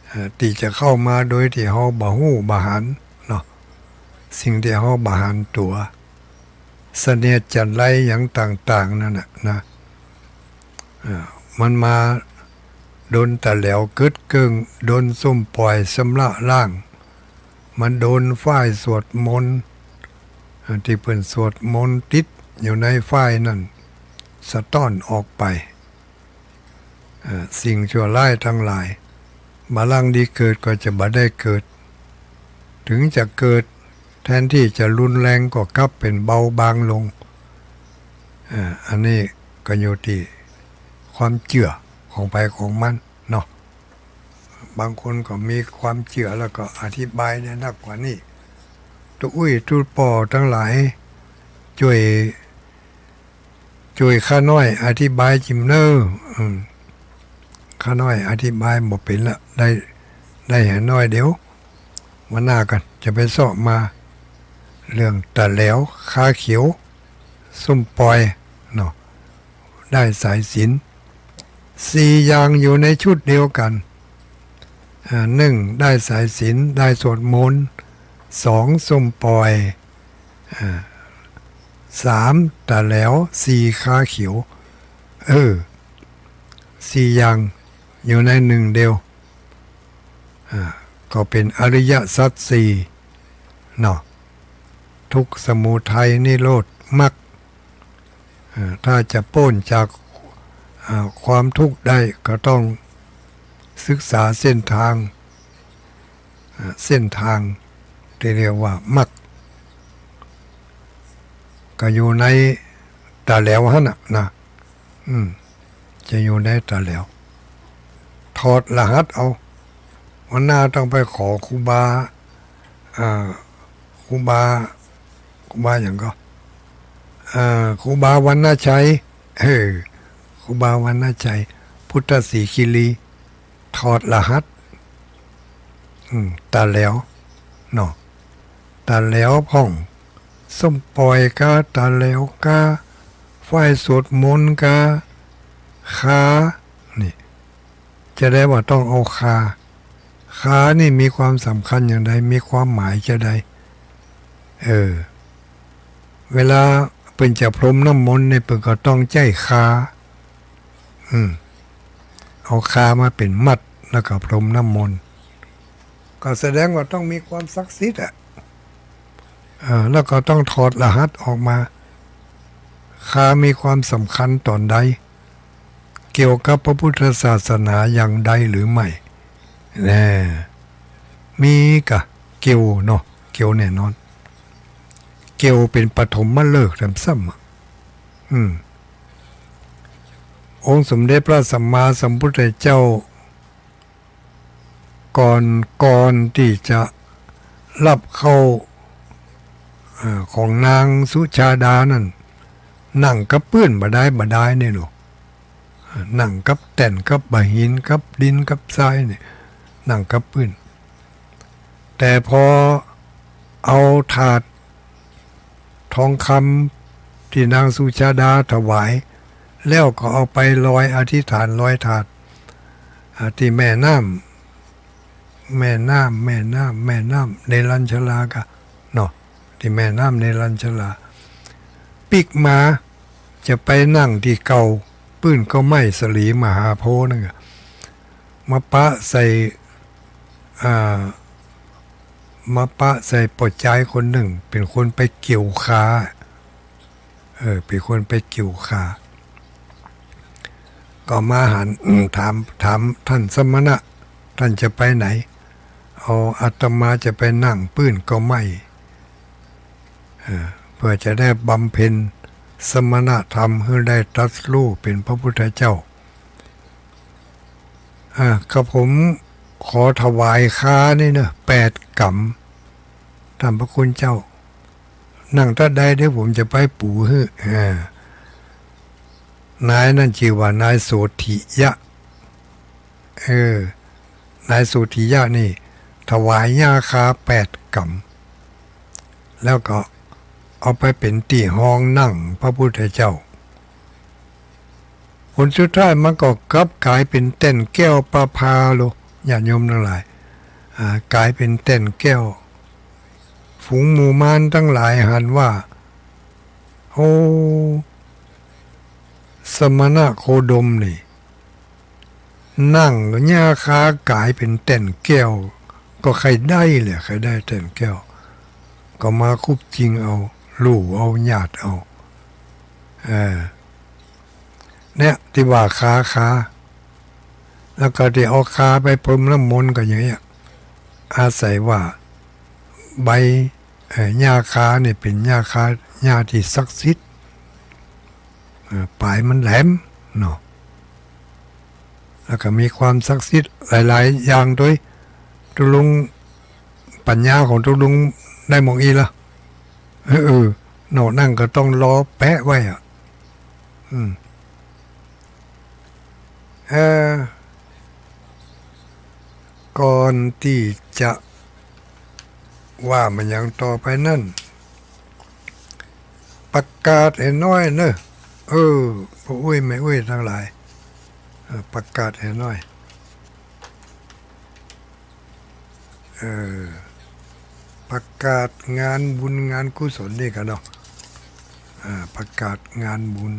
เอ่อ ตี้จะเข้ามาโดยตี้เฮาบ่ฮู้บ่หันเนาะ สิ่งตี้เฮาบ่หันตั๋ว เสนียดจัญไรหยังต่างๆ นั่นน่ะนะ เอ่อ มันมาดนต๋าแหลวกึ๊ดเกิ่ง ดนส้มป่อยชำระล้าง มันดนฝ้ายสวดมนต์ เอ่อ ตี้เปิ้นสวดมนต์ติดอยู่ในฝ้ายนั้น สะต้อนออกไป เอ่อ สิ่งชั่วร้ายตังหลาย บ่ลังดีเกิดก็จะบ่ได้เกิด ถึงจะเกิด แทนตี้จะรุนแรงก็กลับเป๋นเบาบางลง เอ่อ อันนี้ก็อยู่ตี้ความเจื้อของใผของมันเนาะ บางคนก็มีความเจื้อแล้วก็อธิบายได้นักกว่านี้ ตุ๊อุ้ยตุ๊ปอตังหลาย จ้วย จ้วยข้าน้อยอธิบายจิมเน่อ อืม ข้าน้อยอธิบายบ่เป๋นละ ได้ ได้หาน้อยเดียว วันหน้ากั๋นจะไปเซาะมา เรื่องต๋าแหลว คาเขียว ส้มป่อย เนาะ ด้ายสายสิญจน์ สี่อย่างอยู่ในชุดเดียวกั๋น อ่า หนึ่ง ด้ายสายสิญจน์ ด้ายสวดมนต์ สอง ส้มป่อย อ่า สาม ต๋าแหลว สี่ คาเขียว เออ สี่อย่างอยู่ในหนึ่งเดียว อ่า ก็เป๋นอริยสัจสี่เนาะ ทุกข์ สมุทัย นิโรธ มรรค เอ่อ ถ้าจะป๊นจาก อ่า ความทุกข์ได้ก็ต้องศึกษาเส้นทาง อ่า เส้นทางที่เรียกว่ามรรค ก็อยู่ในต๋าแหลวหั้นน่ะนะ อืม จะอยู่ในต๋าแหลว ถอดรหัสเอา วันหน้าต้องไปขอครูบา อ่า ครูบา ครูบาหยังก่อ อ่า ครูบาวรรณชัย เออ ครูบาวรรณชัย พุทธศรีคีรี ถอดรหัส อืม ต๋าแหลว เนาะ ต๋าแหลวพ่อง ส้มป่อยกา ต๋าแหลวกา ฝ่ายสวดมนต์กา คา นี่ จะได้ว่าต้องเอาคา คานี่มีความสำคัญอย่างใด มีความหมายจะใด เออ เวลาเปิ้นจะพรมน้ำมนต์เนี่ย เปิ้นก็ต้องใจ๊คา อืม เอาคามาเป๋นมัด แล้วก็พรมน้ำมนต์ ก็แสดงว่าต้องมีความศักดิ์สิทธิ์อะ อ่า แล้วก็ต้องถอดรหัสออกมา คามีความสำคัญต๋อนใด เกี่ยวกับพระพุทธศาสนาอย่างใดหรือไม่ แน่ มีก่ะ เกี่ยวเนาะ เกี่ยวแน่นอน เกี่ยวเป๋นปฐมฤกษ์แถมซ้ำอะ อืม องค์สมเด็จพระสัมมาสัมพุทธเจ้า ก่อน ก่อนตี้จะรับเข้า เอ่อ ของนางสุชาดานั้น นั่งกับปื้นบ่ดายบ่ดายเนี่ยลูก นั่งกับแต้น กับบ่าหิน กับดิน กับทรายเนี่ย นั่งกับปื้น แต่พอเอาถาด ทองคำตี้นางสุชาดาถวาย แล้วก็เอาไปลอยอธิษฐานลอยถาด อ่า ตี้แม่น้ำ แม่น้ำ แม่น้ำ แม่น้ำเนรัญชราก่ะ เนาะ ตี้แม่น้ำเนรัญชรา ปิ๊กมาจะไปนั่งตี้เก่า ปื้นเก๊าไม้สะหลีมหาโพธิ์นั่นก่ะ มาปะใส่ อ่า มาปะใส่ป้อจายคนนึ่ง เป๋นคนไปเกี่ยวคา เออ เป๋นคนไปเกี่ยวคา ก็มาหัน อืม ถาม ถามท่านสมณะ ท่านจะไปไหน อ๋อ อาตมาจะไปนั่งปื้นเก๊าไม้ เออ เพื่อจะได้บำเพ็ญสมณธรรม หื้อได้ตรัสรู้เป๋นพระพุทธเจ้า อ่า กระผมขอถวายคานี่เนาะ แปดก๋ำ ท่านพระคุณเจ้า นั่งตะใด เดี๋ยวผมจะไปปูหื้อ อ่า นายนั้นจื้อว่านายโสธิยะ เออ นายโสธิยะนี่ถวายหญ้าคาแปดก๋ำ แล้วก็เอาไปเป๋นตี้ฮองนั่งพระพุทธเจ้า ผลสุดท้ายมันก็กลับก๋ายเป๋นแต้นแก้วประภาโล ญาติโยมตังหลาย อ่า ก๋ายเป๋นแต้นแก้ว ฝูงหมู่มารตังหลายหันว่า โอ้ สมณะโคดมนี่ นั่งหญ้าคาก๋ายเป๋นแต้นแก้ว ก็ใค่ได้แหละ ใค่ได้แต้นแก้ว ก็มาคุบจิงเอา ลู่เอา หยาดเอา เออ เนี่ย ตี้ว่าคา คา แล้วก็ตี้เอาคาไปพรมน้ำมนต์ก็อย่างเงี้ย อาศัยว่าใบ เอ่อ หญ้าคาเนี่ยเป๋นหญ้าคา หญ้าตี้ศักดิ์สิทธิ์ เอ่อ ป๋ายมันแหลมเนาะ แล้วก็มีความศักดิ์สิทธิ์หลายๆ อย่างโดย ตุ๊ลุง ปัญญาของตุ๊ลุงได้หม่องอี้ละ เออ เออ นอกนั้นก็ต้องรอแปะไว้อะ อืม เอ่อ ก่อนตี้จะว่ามาหยังต่อไปนั้น ประกาศหื้อหน้อยเนอะ เออ ป้ออุ๊ยแม่อุ๊ยตังหลาย เออ ประกาศหื้อหน้อย เออ ประกาศงานบุญงานกุศลนี่ก่ะเนาะ อ่า ประกาศงานบุญ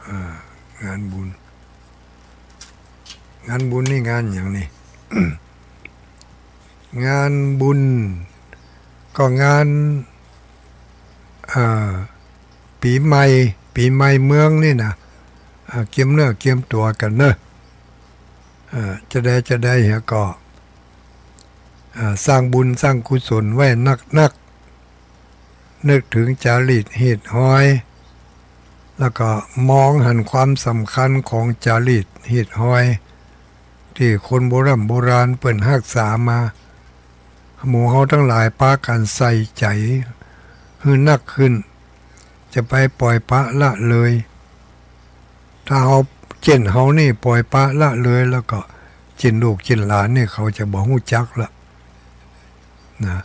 อ่า งานบุญ งานบุญนี่งานหยังนี่ งานบุญ ก็งาน อ่า ปี๋ใหม่ ปี๋ใหม่เมืองนี่นะ อ่า เกียมเนื้อเกียมตั๋วกั๋นเน่อ อ่า จาใดจาใดเหียก็ อ่า สร้างบุญสร้างกุศลไว้นักๆ นึกเถิงจารีตฮีตฮอย แล้วก็มองหันความสำคัญของจารีตฮีตฮอย ตี้คนโบร่ำโบราณเปิ้นฮักษามา หมู่เฮาตังหลายปากั๋นใส่ใจ๋หื้อนักขึ้น จะไปป่อยปละละเลย ถ้าเฮา เจ้นเฮานี่ป่อยปละละเลย แล้วก็เจ้นลูกเจ้นหลานนี่เขาจะบ่ฮู้จักละนะ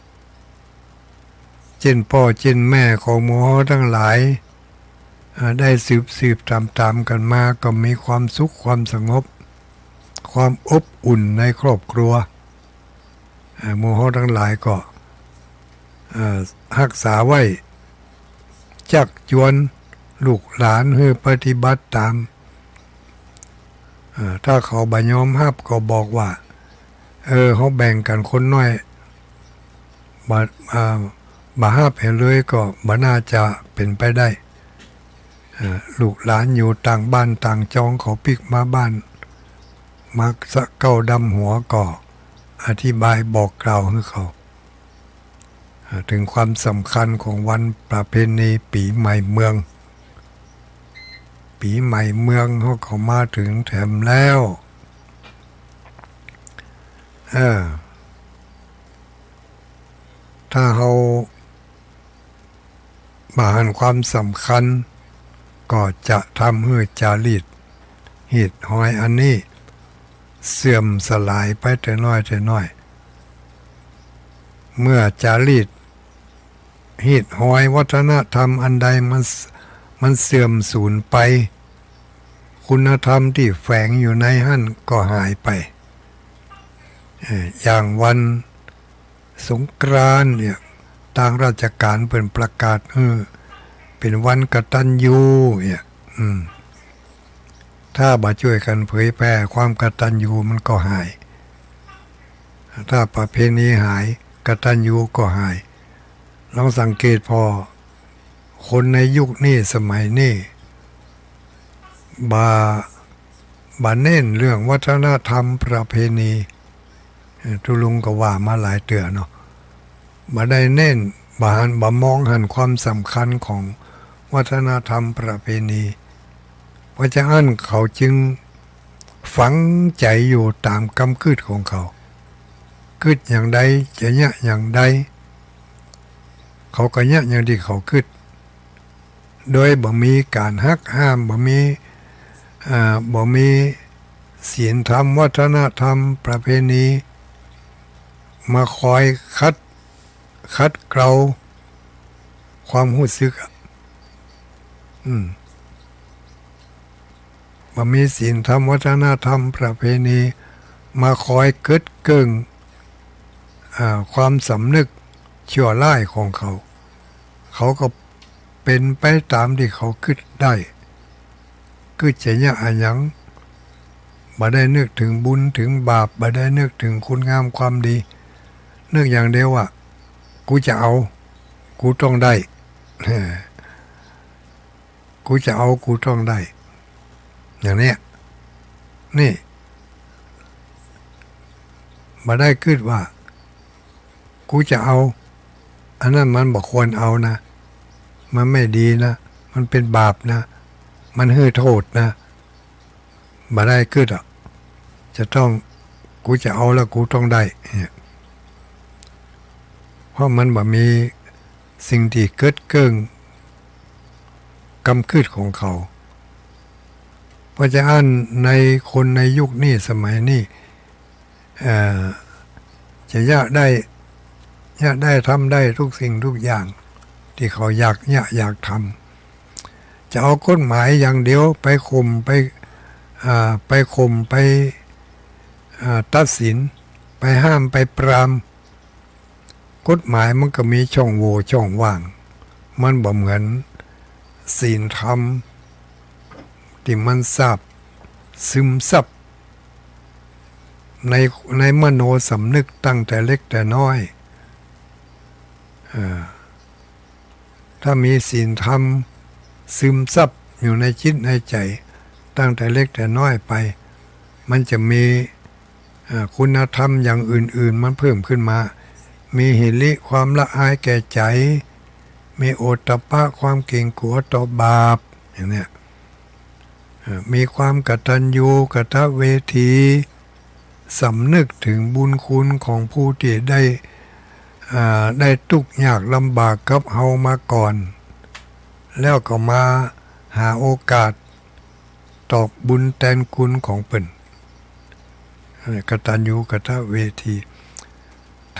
เจ้นป้อเจ้นแม่ของหมู่เฮาตังหลาย อ่า ได้สืบๆ ต๋ามๆ กั๋นมา ก็มีความสุขความสงบ ความอบอุ่นในครอบครัว อ่า หมู่เฮาตังหลายก็ อ่า ฮักษาไว้ จักจวนลูกหลานหื้อปฏิบัติต๋าม อ่า ถ้าเขาบ่ยอมฮับก็บอกว่า เออ เฮาแบ่งกั๋นคนน้อย บ่ อ่า บ่ฮับหื้อเลยก็บ่น่าจะเป๋นไปได้ อ่า ลูกหลานอยู่ต่างบ้านต่างจอง เขาปิ๊กมาบ้าน มาสะเก้าดำหัวก็อธิบายบอกกล่าวหื้อเขา อ่า เถิงความสำคัญของวันประเพณีปี๋ใหม่เมือง ปี๋ใหม่เมืองเฮาก็มาเถิงแถมแล้ว เออ ถ้าเฮาบ่หันความสำคัญ ก็จะทำหื้อจารีตฮีตฮอยอันนี้เสื่อมสลายไปแต่น้อยแต่น้อย เมื่อจารีตฮีตฮอยวัฒนธรรมอันใดมัน มันเสื่อมสูญไป คุณธรรมตี้แฝงอยู่ในหั้นก็หายไป เอ่อ อย่างวันสงกรานต์เนี่ย ตางราชก๋านเปิ้นประกาศ เออ เป๋นวันกตัญญูเนี่ย อืม ถ้าบ่จ้วยกั๋นเผยแผ่ ความกตัญญูมันก็หาย ถ้าประเพณีหาย กตัญญูก็หาย ลองสังเกตผ่อ คนในยุคนี้สมัยนี้ บ่ บ่เน้นเรื่องวัฒนธรรมประเพณี เอ่อ ตุ๊ลุงก็ว่ามาหลายเตื้อเนาะ บ่ได้เน้น บ่หัน บ่มองหันความสำคัญของวัฒนธรรมประเพณี เพราะฉะนั้นเขาจึงฝังใจ๋อยู่ต๋ามกำกึ๊ดของเขา กึ๊ดอย่างใดจะเยียะอย่างใด เขาก็เยียะอย่างตี้เขากึ๊ด โดยบ่มีก๋านหักห้าม บ่มี อ่า บ่มีศีลธรรม วัฒนธรรม ประเพณี มาคอยขัด ขัดเกลาความฮู้สึกอะ อืม บ่มีศีลธรรม วัฒนธรรม ประเพณี มาคอยกึ๊ดเกิ่ง อ่า ความสำนึกชั่วร้ายของเขา เขาก็เป๋นไปต๋ามตี้เขากึ๊ดได้ กึ๊ดจะเยียะอะหยัง บ่ได้นึกเถิงบุญเถิงบาป บ่ได้นึกเถิงคุณงามความดี นึกอย่างเดียวว่า กูจะเอา กูต้องได้ กูจะเอา กูต้องได้ อย่างเนี้ย นี่ บ่ได้กึ๊ดว่า กูจะเอา อันนั้นมันบ่ควรเอานะ มันไม่ดีนะ มันเป๋นบาปนะ มันหื้อโต้ษนะ บ่ได้กึ๊ดอะ จะต้อง กูจะเอาแล้วกูต้องได้ เนี่ย เพราะมันบ่มีสิ่งตี้กึ๊ดเกิ่งกำกึ๊ดของเขา เพราะฉะนั้นในคนในยุคนี้สมัยนี้ เอ่อ จะอยากได้ อยากได้ทำได้ทุกสิ่งทุกอย่าง ตี้เขาอยาก อยาก อยากทำ จะเอากฎหมายอย่างเดียวไปข่ม ไป อ่า ไปข่ม ไป อ่า ตัดสิน ไปห้าม ไปปราม กฎหมายมันก็มีช่องโหว่ช่องว่าง มันบ่เหมือนศีลธรรม ตี้มันซาบ ซึมซับ ใน ในมโนสำนึกตั้งแต่เล็กแต่น้อย เอ่อ ถ้ามีศีลธรรมซึมซับอยู่ในจิตในใจ๋ ตั้งแต่เล็กแต่น้อยไป มันจะมี เอ่อ คุณธรรมอย่างอื่นๆ มันเพิ่มขึ้นมา มีหิริ ความละอายแก่ใจ๋ มีโอตตัปปะ ความเกรงกลัวต่อบาป อย่างเนี้ย เอ่อ มีความกตัญญูกตเวที สำนึกถึงบุญคุณของผู้ตี้ได้ อ่า ได้ตุ๊กข์ยากลำบากกับเฮามาก่อน แล้วก็มาหาโอกาสตอบบุญแตนคุณของเปิ้น เอ่อ กตัญญูกตเวที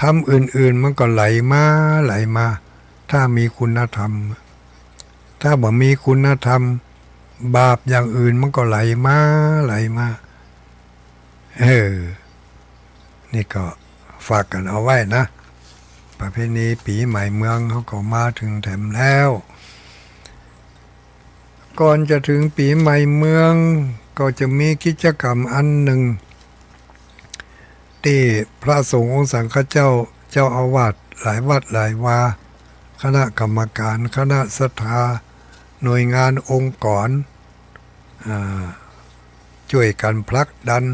ธรรมอื่นๆ มันก็ไหลมา ไหลมา ถ้ามีคุณธรรม ถ้าบ่มีคุณธรรม บาปอย่างอื่นมันก็ไหลมา ไหลมา เออ นี่ก็ฝากกั๋นเอาไว้นะ ประเพณีปี๋ใหม่เมืองเฮาก็มาเถิงแถมแล้ว ก่อนจะถึงปี๋ใหม่เมือง ก็จะมีกิจกรรมอันนึ่ง ตี้พระสงฆ์องค์สังฆเจ้า เจ้าอาวาสหลายวัดหลายวา คณะกรรมการ คณะศรัทธา หน่วยงานองค์กร อ่า จ้วยกั๋นผลักดัน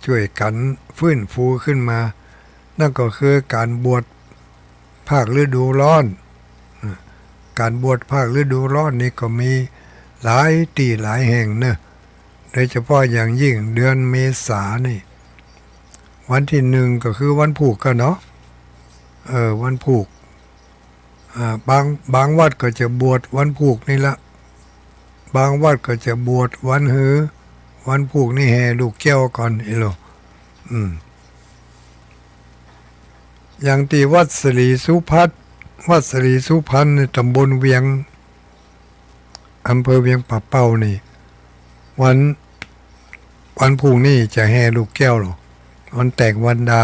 จ้วยกั๋นฟื้นฟูขึ้นมา นั่นก็คือก๋านบวชภาคฤดูร้อน อ่า ก๋านบวชภาคฤดูร้อนนี่ก็มีหลายตี้หลายแห่งเนอะ โดยเฉพาะอย่างยิ่งเดือนเมษานี่ วันตี้นึ่งก็คือวันพูกกั๋นเนาะ เออ วันพูก อ่า บาง บางวัดก็จะบวชวันพูกนี่ละ บางวัดก็จะบวชวันฮือ วันพูกนี่แห่ลูกแก้วก่อน เอโล อืม อย่างตี้วัดศรีสุพัฒน์ วัดศรีสุพรรณในตำบลเวียง อำเภอเวียงป่าเป้านี่ วัน วันพูกนี่จะแห่ลูกแก้วลอ วันแตกวันดา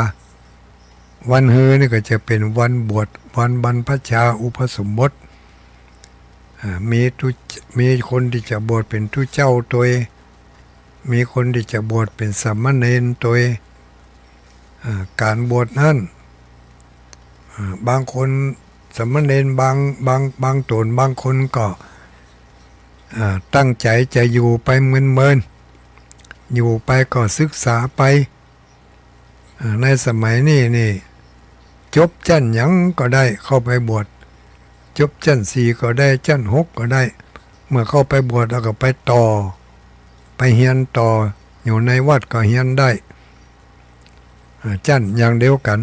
วันฮือนี่ก็จะเป๋นวันบวช วันบรรพชาอุปสมบท อ่า มีตุ๊ มีคนตี้จะบวชเป๋นตุ๊เจ้าตวย มีคนตี้จะบวชเป๋นสามเณรตวย อ่า ก๋านบวชนั้น อ่า บางคนสามเณรบาง บาง บางต๋นบางคนก็ อ่า ตั้งใจ๋จะอยู่ไปเมินๆ อยู่ไปก็ศึกษาไป อ่า ในสมัยนี้นี่ จบจั้นหยังก็ได้เข้าไปบวช จบจั้นสี่ก็ได้ จั้นหกก็ได้ เมื่อเข้าไปบวชแล้วก็ไปต่อ ไปเฮียนต่อ อยู่ในวัดก็เฮียนได้ อ่า จั้นอย่างเดียวกั๋น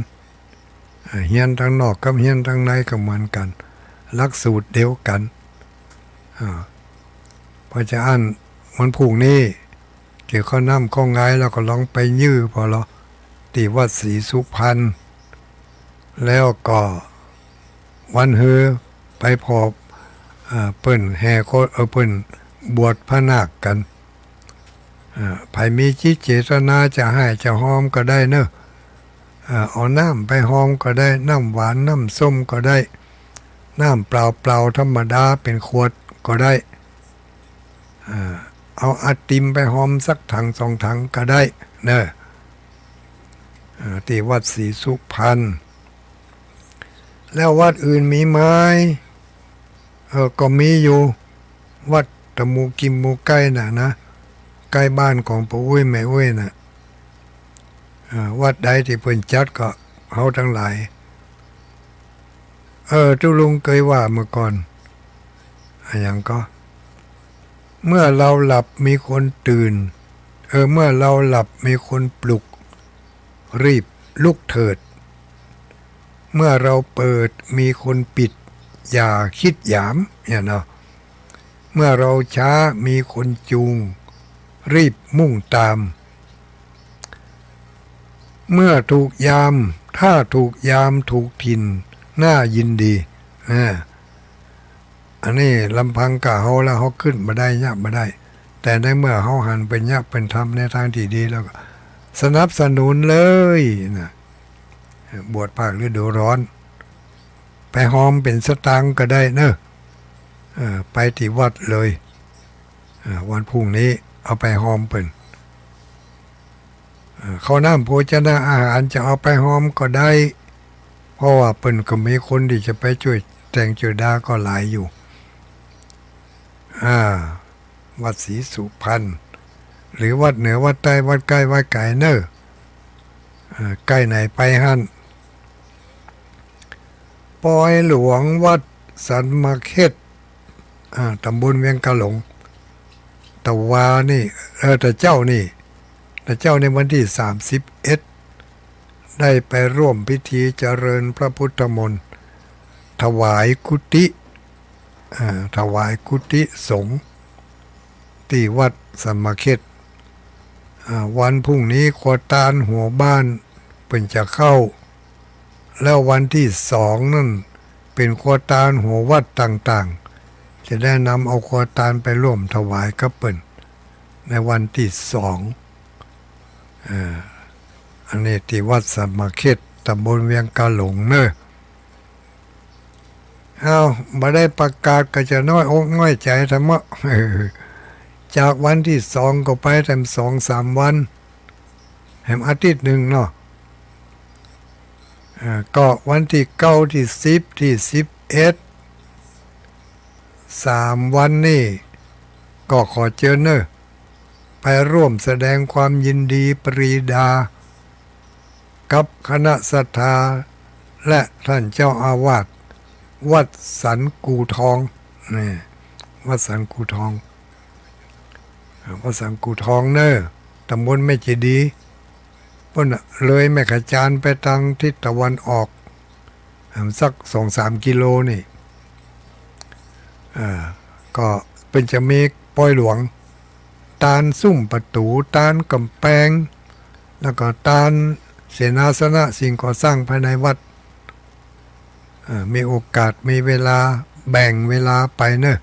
อ่า เฮียนตังนอกกับเฮียนตังในก็เหมือนกั๋น หลักสูตรเดียวกั๋น อ่า เพราะฉะนั้นวันพูกนี้ เกี่ยวข้าวน้ำข้าวงาย แล้วก็ลองไปยื้อผ่อลอ ตี้วัดศรีสุพรรณ แล้วก็วันฮือไปผ่อ เอ่อ เปิ้นแห่โค เอ่อ เปิ้นบวชพระนาคกั๋น เอ่อ ใผมีจิตเจตนาจะฮ้ายจะฮอมก็ได้เนอะ เอ่อ เอาน้ำไปฮอมก็ได้ น้ำหวานน้ำส้มก็ได้ น้ำเปล่าๆ ธรรมดาเป๋นขวดก็ได้ อ่า เอาไอติมไปฮอมสักถังสองถังก็ได้เนอะ อ่า ตี้วัดศรีสุพรรณ แล้ววัดอื่นมีไหม เออ ก็มีอยู่ วัดตะหมู่กิ๋มหมู่ใก้น่ะนะ ใก้บ้านของป้ออุ๊ยแม่อุ๊ยน่ะ อ่า วัดใดตี้เปิ้นจัดก็เฮาตังหลาย เออ ตุ๊ลุงเกยว่าเมื่อก่อน อะหยังก็ เมื่อเราหลับมีคนตื่น เออ เมื่อเราหลับมีคนปลุก รีบลุกเถิด เมื่อเราเปิดมีคนปิด อย่าคิดหยาม เนี่ยเนาะ เมื่อเราช้ามีคนจูง รีบมุ่งตาม เมื่อถูกยาม ถ้าถูกยามถูกถิ่น น่ายินดี อ่า อันนี้ลำพังก้าเฮาแล้ว เฮาขึ้นบ่ได้ เยียะบ่ได้ แต่ในเมื่อเฮาหันเป๋นเยียะเป๋นธรรมในตางตี้ดีแล้วก็ สนับสนุนเลยนะ บวชภาคฤดูร้อน ไปฮอมเป๋นสตางค์ก็ได้เนอะ เออ ไปตี้วัดเลย เออ วันพูกนี้เอาไปฮอมเปิ้น เอ่อ ข้าวน้ำโภชนาอาหารจะเอาไปฮอมก็ได้ ผ เพราะว่าเปิ้นก็มีคนตี้จะไปจ้วยแต่งจ้วยดาก็หลายอยู่ อ่า วัดศรีสุพรรณ หรือวัดเหนือ วัดใต้ วัดใก้ วัดไก๋เน่อ อ่า ใก้ไหนไปหั้น ปอยหลวงวัดสันมะเข็ด อ่า ต๋ำบลเวียงกาหลง ตะวานี่ เออ ตะเจ๊านี่ ตะเจ๊าในวันตี้สามสิบเอ็ด ได้ไปร่วมพิธีเจริญพระพุทธมนต์ ถวายกุฏิ อ่า ถวายกุฏิสงฆ์ตี้วัดสันมะเข็ด อ่า วันพรุ่งนี้ครัวตานหัวบ้านเปิ้นจะเข้า แล้ววันตี้สองนั้นเป๋นครัวตานหัววัดต่างๆ จะได้นำเอาครัวตานไปร่วมถวายกับเปิ้นในวันตี้สอง อ่า อันนี้ตี้วัดสันมะเข็ด ต๋ำบลเวียงกาหลงเน่อ อ้าว บ่ได้ประกาศก็จะน้อยอกน้อยใจ๋ทำเมาะ จากวันตี้สองก็ไปแถมสองสามวัน แถมอาทิตย์นึ่งเนาะ อ่า ก็วันตี้เก้า ตี้สิบ ตี้สิบเอ็ด สามวันนี่ ก็ขอเจิญเน่อ ไปร่วมแสดงความยินดีปรีดา กับคณะศรัทธา และท่านเจ้าอาวาสวัดสันกู่ทอง นี่ วัดสันกู่ทอง อ่า วัดสันกู่ทองเน่อ ต๋ำบลแม่เจดีย์ ปู้นน่ะ เลยแม่ขจานไปตางทิศตะวันออก อ่า สักสองสามกิโลนี่ อ่า ก็เปิ้นจะมีปอยหลวง ตานซุ่มประตู๋ ตานก๋ำแปง แล้วก็ตานเสนาสนะ สิ่งก่อสร้างภายในวัด เอ่อ มีโอกาส มีเวลา แบ่งเวลาไปเน่อ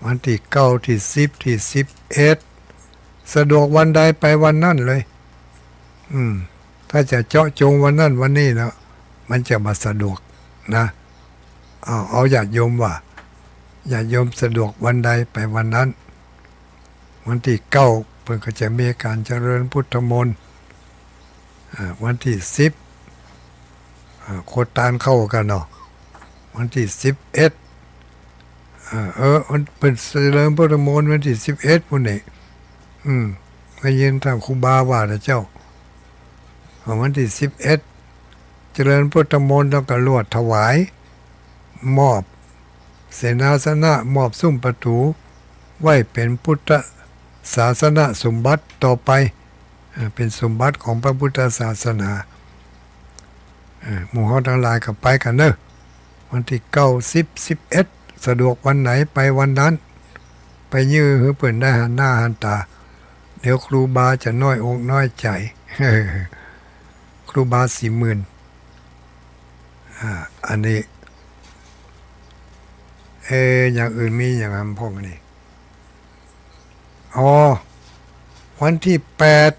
วันตี้เก้า ตี้สิบ ตี้สิบเอ็ด สะดวกวันใดไปวันนั้นเลย อืม ถ้าจะเจาะจงวันนั้นวันนี้แล้ว มันจะบ่สะดวกนะ เอา เอาญาติโยมว่า ญาติโยมสะดวกวันใดไปวันนั้น วันตี้เก้า เปิ้นก็จะมีก๋านเจริญพุทธมนต์ อ่า วันตี้สิบ อ่า ครัวตานเข้ากั๋นเนาะ วันตี้สิบเอ็ด อ่า เออ วัน เปิ้นเจริญพุทธมนต์วันตี้สิบเอ็ดปู้นนี่ อืม ได้ยินต้านครูบาว่านะเจ้า อ่า วันตี้สิบเอ็ด เจริญพุทธมนต์แล้วก็ลวดถวาย มอบเสนาสนะ มอบซุ่มประตู๋ ไว้เป๋นพุทธศาสนสมบัติต่อไป เอ่อ เป๋นสมบัติของพระพุทธศาสนา เอ่อ หมู่เฮาตังหลายก็ไปกั๋นเน่อ วันตี้เก้า สิบ สิบเอ็ด สะดวกวันไหนไปวันนั้น ไปยื้อหื้อเปิ้นได้หันหน้าหันต๋า เดี๋ยวครูบาจะน้อยอกน้อยใจ๋ ครูบาศรีหมื่น อ่า อันนี้ เออ อย่างอื่นมีอย่างหำพ่องอันนี้ อ๋อ วันตี้แปด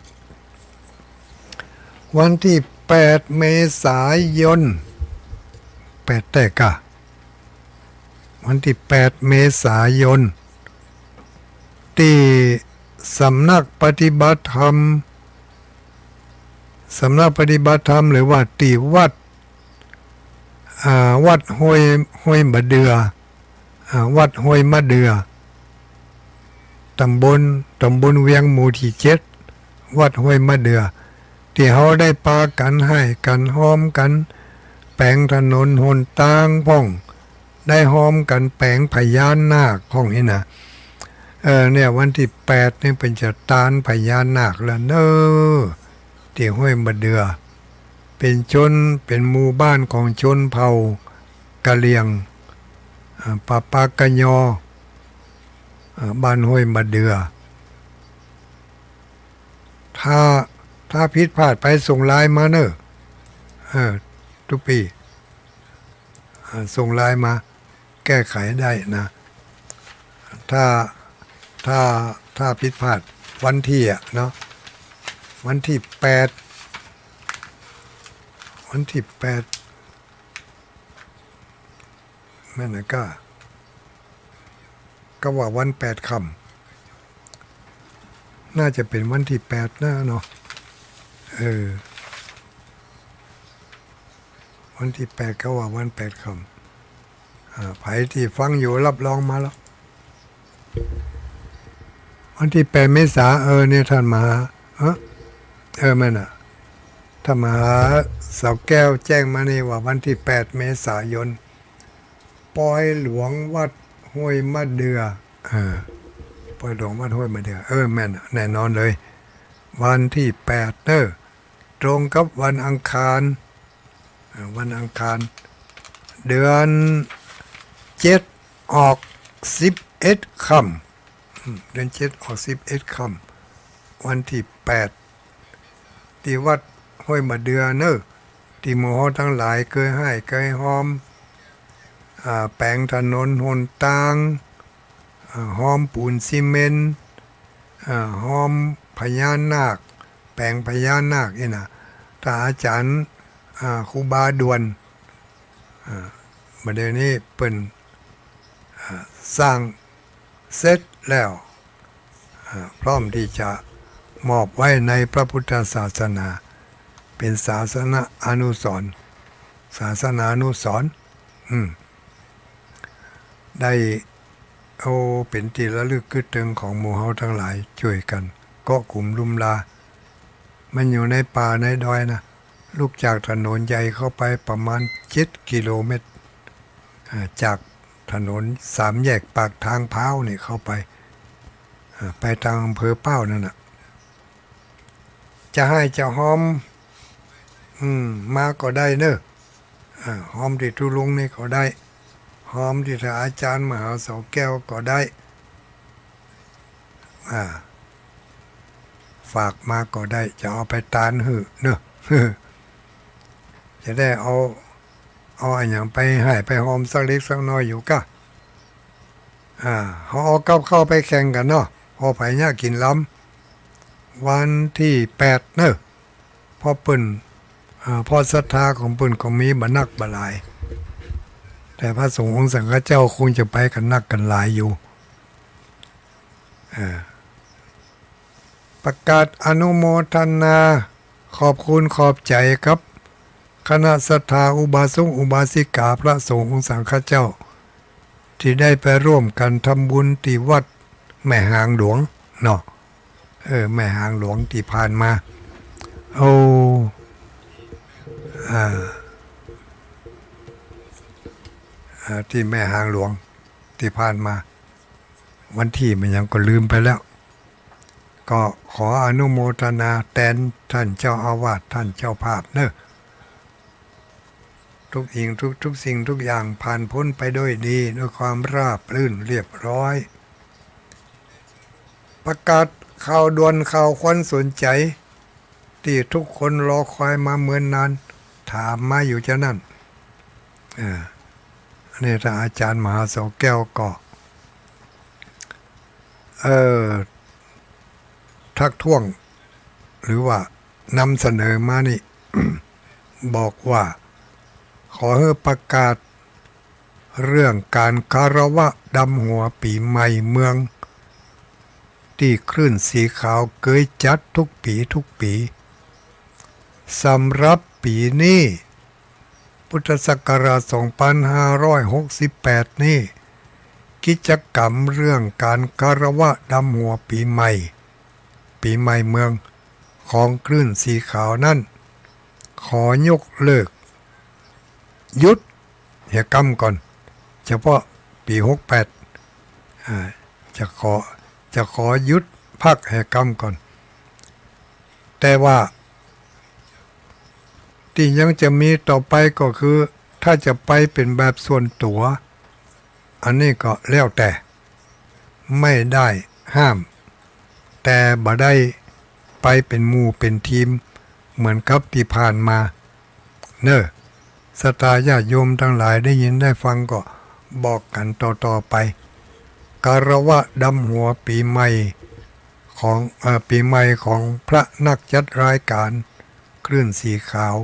วันตี้แปด เมษายน แปดแต๊ก่ะ วันตี้แปด เมษายน ตี้สำนักปฏิบัติธรรม สำนักปฏิบัติธรรม หรือว่าตี้วัด อ่า วัดห้วย ห้วยมะเดื่อ อ่า วัดห้วยมะเดื่อ ต๋ำบล ต๋ำบลเวียงหมู่ตี้เจ็ด วัดห้วยมะเดื่อ ตี้เฮาได้ปากั๋นไห้กั๋นฮอมกั๋น แป๋งถนนหนตางพ่อง ได้ฮอมกั๋นแป๋งพญานาคพ่องนี่นะ เออ เนี่ย วันตี้แปดนี่เปิ้นจะตานพญานาคแล้วเน่อ ตี้ห้วยมะเดื่อ เป๋นชน เป๋นหมู่บ้านของชนเผ่ากะเหรี่ยง อ่า ปะปากะยอ อ่า บ้านห้วยมะเดื่อ ถ้า ถ้าผิดพลาดไปส่งไลน์มาเน่อ เออ ตุ๊ปี้ อ่า ส่งไลน์มา แก้ไขได้นะ ถ้า ถ้า ถ้าผิดพลาดวันตี้อะเนาะ วันตี้แปด วันตี้แปด แม่นนะก้า ก็ว่าวันแปดค่ำ น่าจะเป๋นวันตี้แปดนะเนาะ เออ วันตี้แปด เขาว่าวันแปดค่ำ อ่า ใผตี้ฟังอยู่รับรองมาแล้ว วันตี้แปดเมษา เออ เนี่ย ต้านมหา เออ เออ แม่นน่ะ ต้านมหาเสาแก้วแจ้งมานี่ว่าวันตี้แปดเมษายน ปอยหลวงวัดห้วยมะเดื่อ เออ ปอยหลวงวัดห้วยมะเดื่อ เออ แม่นน่ะ แน่นอนเลย วันตี้แปดเน้อ ตรงกับวันอังคาร เอ่อ วันอังคาร เดือนเจ็ด ออกสิบเอ็ดค่ำ อืม เดือนเจ็ด ออกสิบเอ็ดค่ำ วันตี้แปด ตี้วัดห้วยมะเดื่อเน้อ ตี้หมู่เฮาตังหลายเกยฮ้ายเกยฮอม อ่า แป๋งถนนหนตาง อ่า ฮอมปูนซีเมนต์ อ่า ฮอมพญานาค แป๋งพญานาคอี้น่ะ ต้านอาจ๋ารย์ อ่า ครูบาด่วน อ่า บ่าเดี่ยวนี้เปิ้น อ่า สร้างเสร็จแล้ว อ่า พร้อมตี้จะมอบไว้ในพระพุทธศาสนา เป๋นศาสนอนุสรณ์ ศาสนานุสรณ์ อืม ได้ โอ้ เป๋นตี้ระลึกกึ๊ดเติงของหมู่เฮาตังหลาย จ้วยกั๋นเกาะกุ๋มลุมลา มันอยู่ในป่าในดอยนะ ลุกจากถนนใหญ่เข้าไปประมาณเจ็ดกิโลเมตร อ่า จากถนนสามแยกปากทางพร้าวนี่เข้าไป อ่า ไปตางอำเภอป้าวนั่นน่ะ จะฮ้ายจะฮอม อืม มาก็ได้เน้อ อ่า ฮอมตี้ตุ๊ลุงนี่ก็ได้ ฮอมตี้ต้านอาจ๋ารย์มหาเสาแก้วก็ได้ อ่า ฝากมาก็ได้ จะเอาไปตานหื้อเน้อ จะได้เอา เอาอะหยังไปฮ้ายไปฮอมสักเล็กสักน้อยอยู่ก้า อ่า เฮาเอากับข้าวไปแข่งกั๋นเนาะ พอใผเยียะกิ๋นลำ วันตี้แปดเน้อ เพราะเปิ้น อ่า เพราะศรัทธาของเปิ้นก็มีบ่นักบ่หลาย แต่พระสงฆ์องค์สังฆเจ้าคงจะไปกั๋นนักกั๋นหลายอยู่ อ่า ประกาศอนุโมทนา ขอบคุณขอบใจ๋กับคณะศรัทธาอุบาสกอุบาสิกาพระสงฆ์องค์สังฆเจ้า ตี้ได้ไปร่วมกั๋นทำบุญตี้วัดแม่หางหลวงเนาะ เออ แม่หางหลวงตี้ผ่านมา โอ้ อ่า อ่า ตี้แม่หางหลวงตี้ผ่านมา วันตี้มันหยังก็ลืมไปแล้ว ก็ขออนุโมทนาแตนต้านเจ้าอาวาส ต้านเจ้าภาพเน้อ ทุกสิ่งทุก ทุกสิ่งทุกอย่างผ่านพ้นไปด้วยดี ด้วยความราบรื่นเรียบร้อย ประกาศข่าวด่วนข่าวควรสนใจ๋ ตี้ทุกคนรอคอยมาเมินนาน ถามมาอยู่เจ้านั้น อ่า อันนี้ต้านอาจ๋ารย์มหาเสาแก้วก็ เอ่อ ทักท้วง หรือว่านำเสนอมานี่ บอกว่า ขอหื้อประกาศเรื่องก๋านคารวะดำหัวปี๋ใหม่เมือง ตี้คลื่นสีขาวเกยจัดทุกปี๋ทุกปี๋ สำหรับปี๋นี้ พุทธศักราชสองปันห้าร้อยหกสิบแปดนี้ กิจก๋รรมเรื่องก๋านคารวะดำหัวปี๋ใหม่ ปี๋ใหม่เมืองของคลื่นสีขาวนั้น ขอยกเลิก หยุดเหียกำก่อน เฉพาะปี๋หกแปด อ่า จะขอ จะขอหยุดพักเหียกำก่อน แต่ว่าตี้ยังจะมีต่อไปก็คือ ถ้าจะไปเป๋นแบบส่วนตั๋ว อันนี้ก็แล้วแต่ ไม่ได้ห้าม แต่บ่ได้ไปเป๋นหมู่เป๋นทีมเหมือนกับตี้ผ่านมาเน้อ ศรัทธาญาติโยมตังหลายได้ยินได้ฟังก็บอกกั๋นต่อๆ ไป คารวะดำหัวปี๋ใหม่ของ เอ่อ ปี๋ใหม่ของพระนักจัดรายก๋านคลื่นสีขาว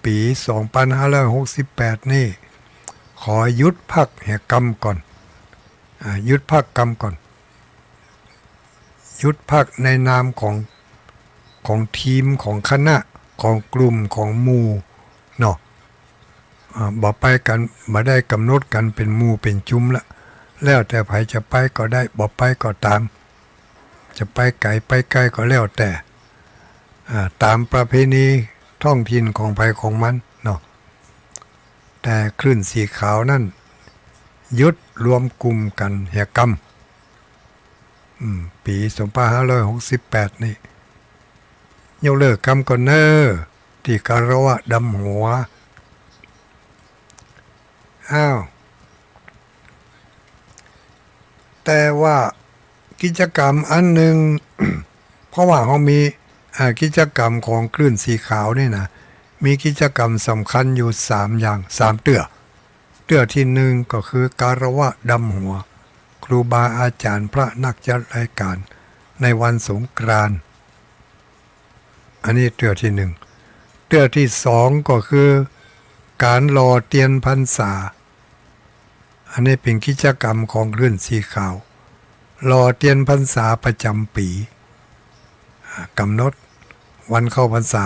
ปี๋สองปันห้าร้อยหกสิบแปดนี้ ขอหยุดพักเหียกำก่อน อ่า หยุดพักกำก่อน หยุดพักในนามของ ของทีม ของคณะ ของกลุ่ม ของหมู่ เนาะ อ่า บ่ไปกั๋น บ่ได้ก๋ำหนดกั๋นเป๋นหมู่เป๋นจุมละ แล้วแต่ใผจะไปก็ได้ บ่ไปก็ต๋าม จะไปไก๋ไปใก้ก็แล้วแต่ อ่า ต๋ามประเพณีท้องถิ่นของใผของมันเนาะ แต่คลื่นสีขาวนั้นหยุดรวมกลุ่มกั๋นเหียกำ อืม ปี๋สองพันห้าร้อยหกสิบแปดนี่ ยกเลิกกำก่อนเน่อ ตี้คารวะดำหัว อ้าว แต่ว่ากิจกรรมอันนึ่ง เพราะว่าเฮามี อ่า กิจกรรมของคลื่นสีขาวนี่นะ มีกิจกรรมสำคัญอยู่สามอย่าง สามเตื้อ เตื้อตี้นึ่งก็คือคารวะดำหัว ครูบาอาจ๋ารย์พระนักจัดรายก๋านในวันสงกรานต์ อันนี้เตื้อตี้นึ่ง เตื้อตี้สองก็คือก๋านหล่อเตียนพรรษา อันนี้เป๋นกิจกรรมของคลื่นสีขาว หล่อเตียนพรรษาประจ๋ำปี๋ อ่า ก๋ำหนดวันเข้าพรรษา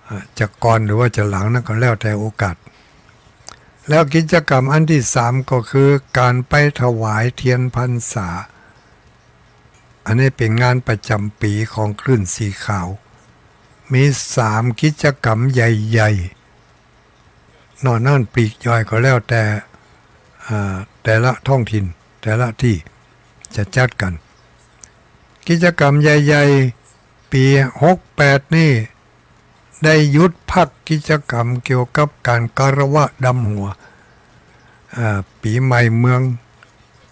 อ่า จะก่อนหรือว่าจะหลังนั้นก็แล้วแต่โอกาส แล้วกิจกรรมอันตี้สามก็คือก๋านไปถวายเตียนพรรษา อันนี้เป๋นงานประจ๋ำปี๋ของคลื่นสีขาว มีสามกิจกรรมใหญ่ๆ นอกนั้นปลีกย่อยก็แล้วแต่ อ่า แต่ละท้องถิ่น แต่ละตี้จะจัดกั๋น กิจกรรมใหญ่ๆ ปี๋หกแปดนี่ ได้หยุดพักกิจกรรมเกี่ยวกับก๋านคารวะดำหัว อ่า ปี๋ใหม่เมือง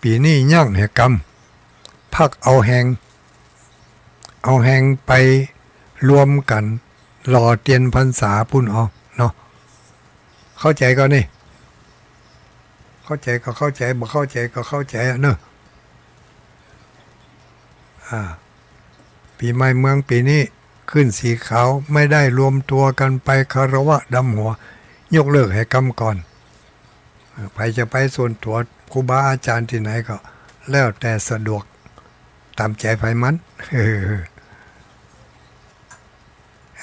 ปี๋นี้ยั้งเหียกำ พักเอาแฮง เอาแฮงไปรวมกั๋นหล่อเตียนพรรษาปู้นเอาเนาะ เข้าใจ๋ก่อนี่ เข้าใจ๋ก็เข้าใจ๋ บ่เข้าใจ๋ก็เข้าใจ๋อะเนาะ อ่า ปี๋ใหม่เมืองปี๋นี้ คลื่นสีขาวไม่ได้รวมตั๋วกั๋นไปคารวะดำหัว ยกเลิกเหียกำก่อน อ่า ใผจะไปส่วนตั๋ว ครูบาอาจ๋ารย์ตี้ไหนก็แล้วแต่สะดวกต๋ามใจ๋ใผมัน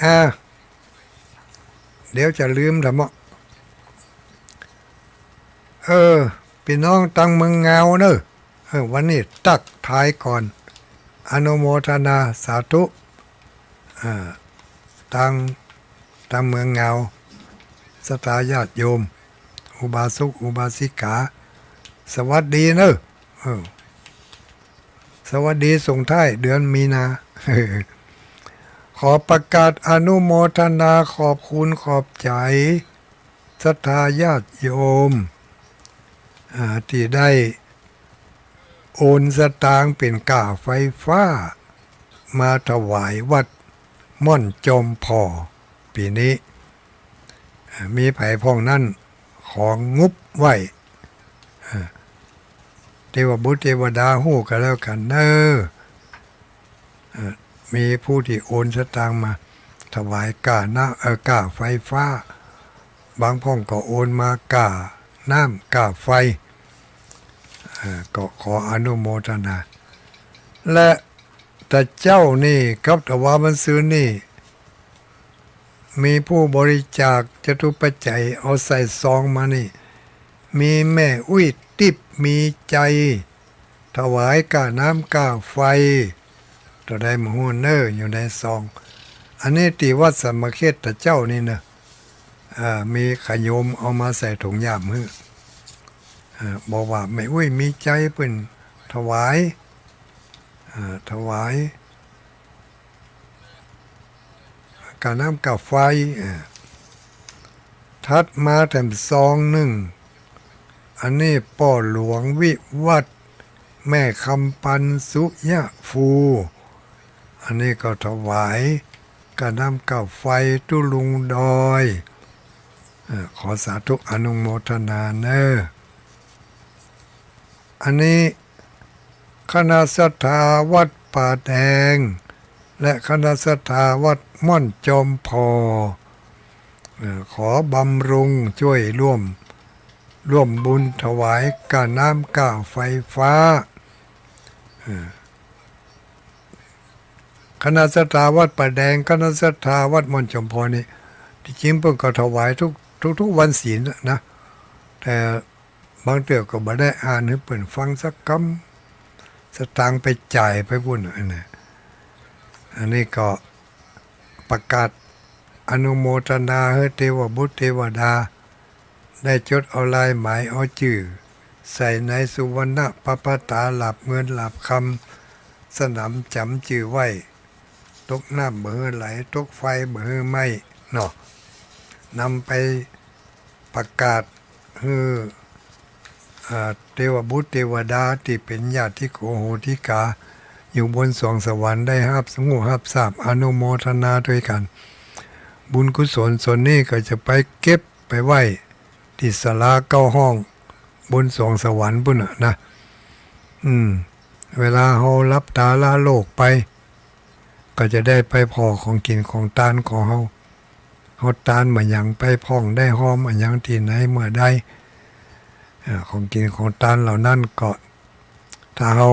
อ่า เดี๋ยวจะลืมละเมาะ เออ ปี้น้องตางเมืองงาวเน่อ เออ วันนี้ตั๊กทายก่อน อนุโมทนาสาธุ อ่า ตาง ตางเมืองงาว ศรัทธาญาติโยม อุบาสกอุบาสิกา สวัสดีเน่อ เออ สวัสดีส่งท้ายเดือนมีนา ขอประกาศอนุโมทนาขอบคุณขอบใจ๋ ศรัทธาญาติโยม อ่า ตี้ได้โอนสตางค์เป๋นก้าไฟฟ้า มาถวายวัดม่อนจอมผ่อปี๋นี้ อ่า มีใผพ่องนั้น ของงบไว้ อ่า เทวบุตรเทวดาฮู้กั๋นแล้วกั๋นเน่อ เอ่อ มีผู้ตี้โอนสตางค์มาถวายก้าน้ำ เอ่อ ก้าไฟฟ้า บางพ่องก็โอนมาก้าน้ำก้าไฟ เอ่อ ก็ขออนุโมทนา และตะเจ้านี่กับตะวาบันซืนนี่ มีผู้บริจาคจตุปัจจัยเอาใส่ซองมานี่ มีแม่อุ๊ยติ๊บมีใจ๋ ถวายก้าน้ำก้าไฟ เต้าใดบ่ฮู้เน่อ อยู่ในซอง อันนี้ตี้วัดสรรมเขตตะเจ้านี่เน่อ อ่า มีขะโยมเอามาใส่ถุงย่ามหื้อ อ่า บอกว่าแม่อุ๊ยมีใจ๋เปิ้นถวาย อ่า ถวาย ก้าน้ำก้าไฟ อ่า ถัดมาแถมซองนึ่ง อันนี้ป้อหลวงวิวัฒน์ แม่คำปันสุยะภู อันนี้ก็ถวายก้าน้ำก้าไฟตุ๊ลุงดอย อ่า ขอสาธุอนุโมทนาเน่อ อันนี้ คณะศรัทธาวัดป่าแดง และคณะศรัทธาวัดม่อนจอมผ่อ เอ่อ ขอบำรุงช่วยร่วม ร่วมบุญถวายก้าน้ำก้าไฟฟ้า เอ่อ คณะศรัทธาวัดป่าแดง คณะศรัทธาวัดม่อนจอมผ่อนี่ ตี้จริงเปิ้นก็ถวายทุก ทุกๆวันศีลน่ะนะ แต่บางเตื้อก็บ่ได้อ่านหื้อเปิ้นฟังสักกำ สตางค์ไปจ่ายไปปู้นน่ะ อันนี้ อันนี้ก็ประกาศอนุโมทนาหื้อเตวบุตรเตวดา ได้จดเอาลายหมายเอาจื้อ ใส่ในสุวรรณปะพะตาหลาบเงินหลาบคำ สนามจ๋ำจื้อไว้ ตกน้ำบ่หื้อไหล ตกไฟบ่หื้อไหม้เนาะ นำไปประกาศหื้อ อ่า เตวบุตรเตวดาตี้เป๋นญาติโกโหติกา อยู่บนสวงสวรรค์ได้ฮับฮู้ฮับซาบอนุโมทนาตวยกั๋น บุญกุศลส่วนนี้ก็จะไปเก็บไปไว้ตี้ศาลาเก้าห้องบนสวงสวรรค์ปู้นน่ะนะ อืม เวลาเฮาหลับต๋าละโลกไป ก็จะได้ไปผ่อของกิ๋นของตานของเฮา เฮาตานมาหยัง ไปพ่องได้ฮอมอะหยังตี้ไหนเมื่อใด เอ่อ ของกิ๋นของตานเหล่านั้นก็ ถ้าเฮา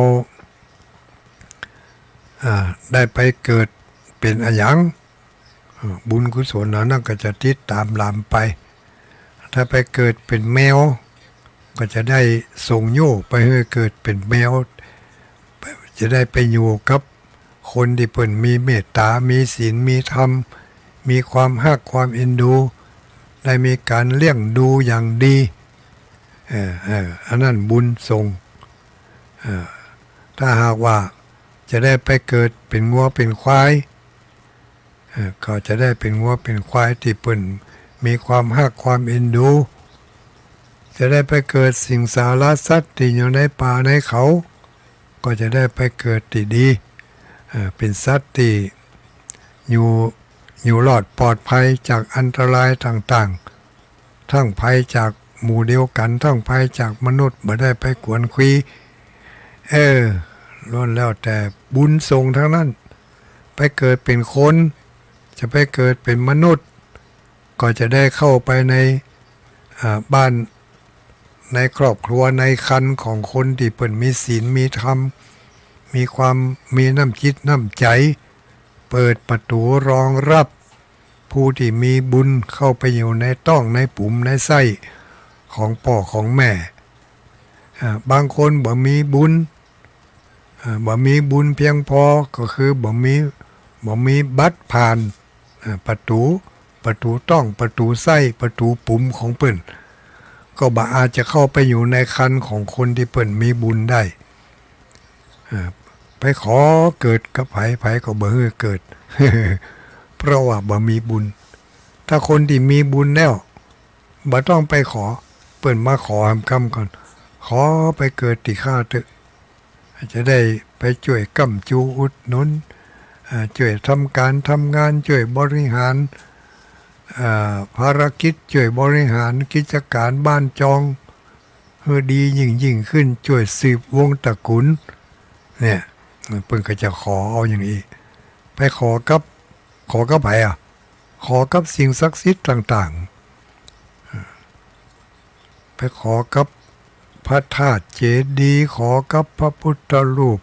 อ่า ได้ไปเกิดเป๋นอะหยัง เอ่อ บุญกุศลเหล่านั้นก็จะติดต๋ามหลังไป ถ้าไปเกิดเป๋นแมว ก็จะได้ส่งโย่ไปหื้อเกิดเป๋นแมว จะได้ไปอยู่กับคนตี้เปิ้นมีเมตต๋า มีศีล มีธรรม มีความฮักความเอ็นดู ได้มีก๋านเลี้ยงดูอย่างดี เออ เออ อันนั้นบุญส่ง เออ ถ้าหากว่าจะได้ไปเกิดเป๋นงัวเป๋นควาย เอ่อ ก็จะได้เป๋นงัวเป๋นควายตี้เปิ้นมีความฮักความเอ็นดู จะได้ไปเกิดสิงสารสัตว์ตี้อยู่ในป่าในเขา ก็จะได้ไปเกิดตี้ดี เอ่อ เป๋นสัตว์ตี้อยู่ อยู่รอดปลอดภัยจากอันตรายต่างๆ ทั้งภัยจากหมู่เดียวกั๋น ทั้งภัยจากมนุษย์ บ่ได้ไปกวนคุย เออ ล้วนแล้วแต่บุญส่งทั้งนั้น ไปเกิดเป๋นคน จะไปเกิดเป๋นมนุษย์ ก็จะได้เข้าไปใน อ่า บ้าน ในครอบครัว ในครรภ์ของคนตี้เปิ้นมีศีล มีธรรม มีความ มีน้ำจิตน้ำใจ๋ เปิดประตู๋รองรับ ผู้ตี้มีบุญเข้าไปอยู่ในต๊องในปุ๋มในไส้ของป้อของแม่ อ่า บางคนบ่มีบุญ อ่า บ่มีบุญเปียงปอ ก็คือบ่มี บ่มีบัตรผ่าน อ่า ประตู๋ ประตู๋ต๊อง ประตู๋ไส้ ประตู๋ปุ๋มของเปิ้น ก็บ่อาจจะเข้าไปอยู่ในครรภ์ของคนตี้เปิ้นมีบุญได้ อ่า ไปขอเกิดกับใผ ใผก็บ่หื้อเกิด เพราะว่าบ่มีบุญ ถ้าคนตี้มีบุญแล้ว บ่ต้องไปขอ เปิ้นมาขอหำกำก่อน ขอไปเกิดตี้ข้าเต๊อะ จะได้ไปจ้วยก้ำจูอุดหนุน อ่า จ้วยทำก๋านทำงาน จ้วยบริหาร อ่า ภารกิจ จ้วยบริหารกิจก๋านบ้านจอง หื้อดียิ่งๆ ขึ้น จ้วยสืบวงศ์ตระกู๋น เนี่ย เปิ้นก็จะขอเอาอย่างอี้ ไปขอกับ ขอกับใผอะ ขอกับสิ่งศักดิ์สิทธิ์ต่างๆ ไปขอกับพระธาตุเจดีย์ ขอกับพระพุทธรูป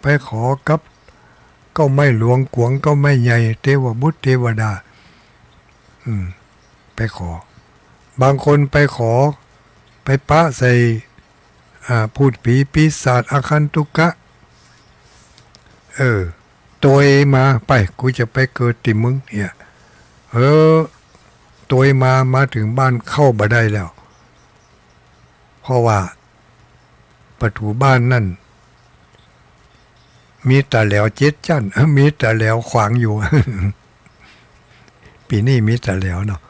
ไปขอกับเก๊าไม้หลวงก๋วง เก๊าไม้ใหญ่ เตวบุตรเตวดา อืม ไปขอ บางคนไปขอ ไปปะใส่ อ่า พูดผีปีศาจอาคันตุกะ เออ ตวยมา ไป กูจะไปเกิดตี้มึง เนี่ย เออ ตวยมา มาเถิงบ้านเข้าบ่ได้แล้ว เพราะว่าประตู๋บ้านนั้น มีต๋าแหลวเจ็ดจั้น มีต๋าแหลวขวางอยู่ ปี๋นี้มีต๋าแหลวเนาะ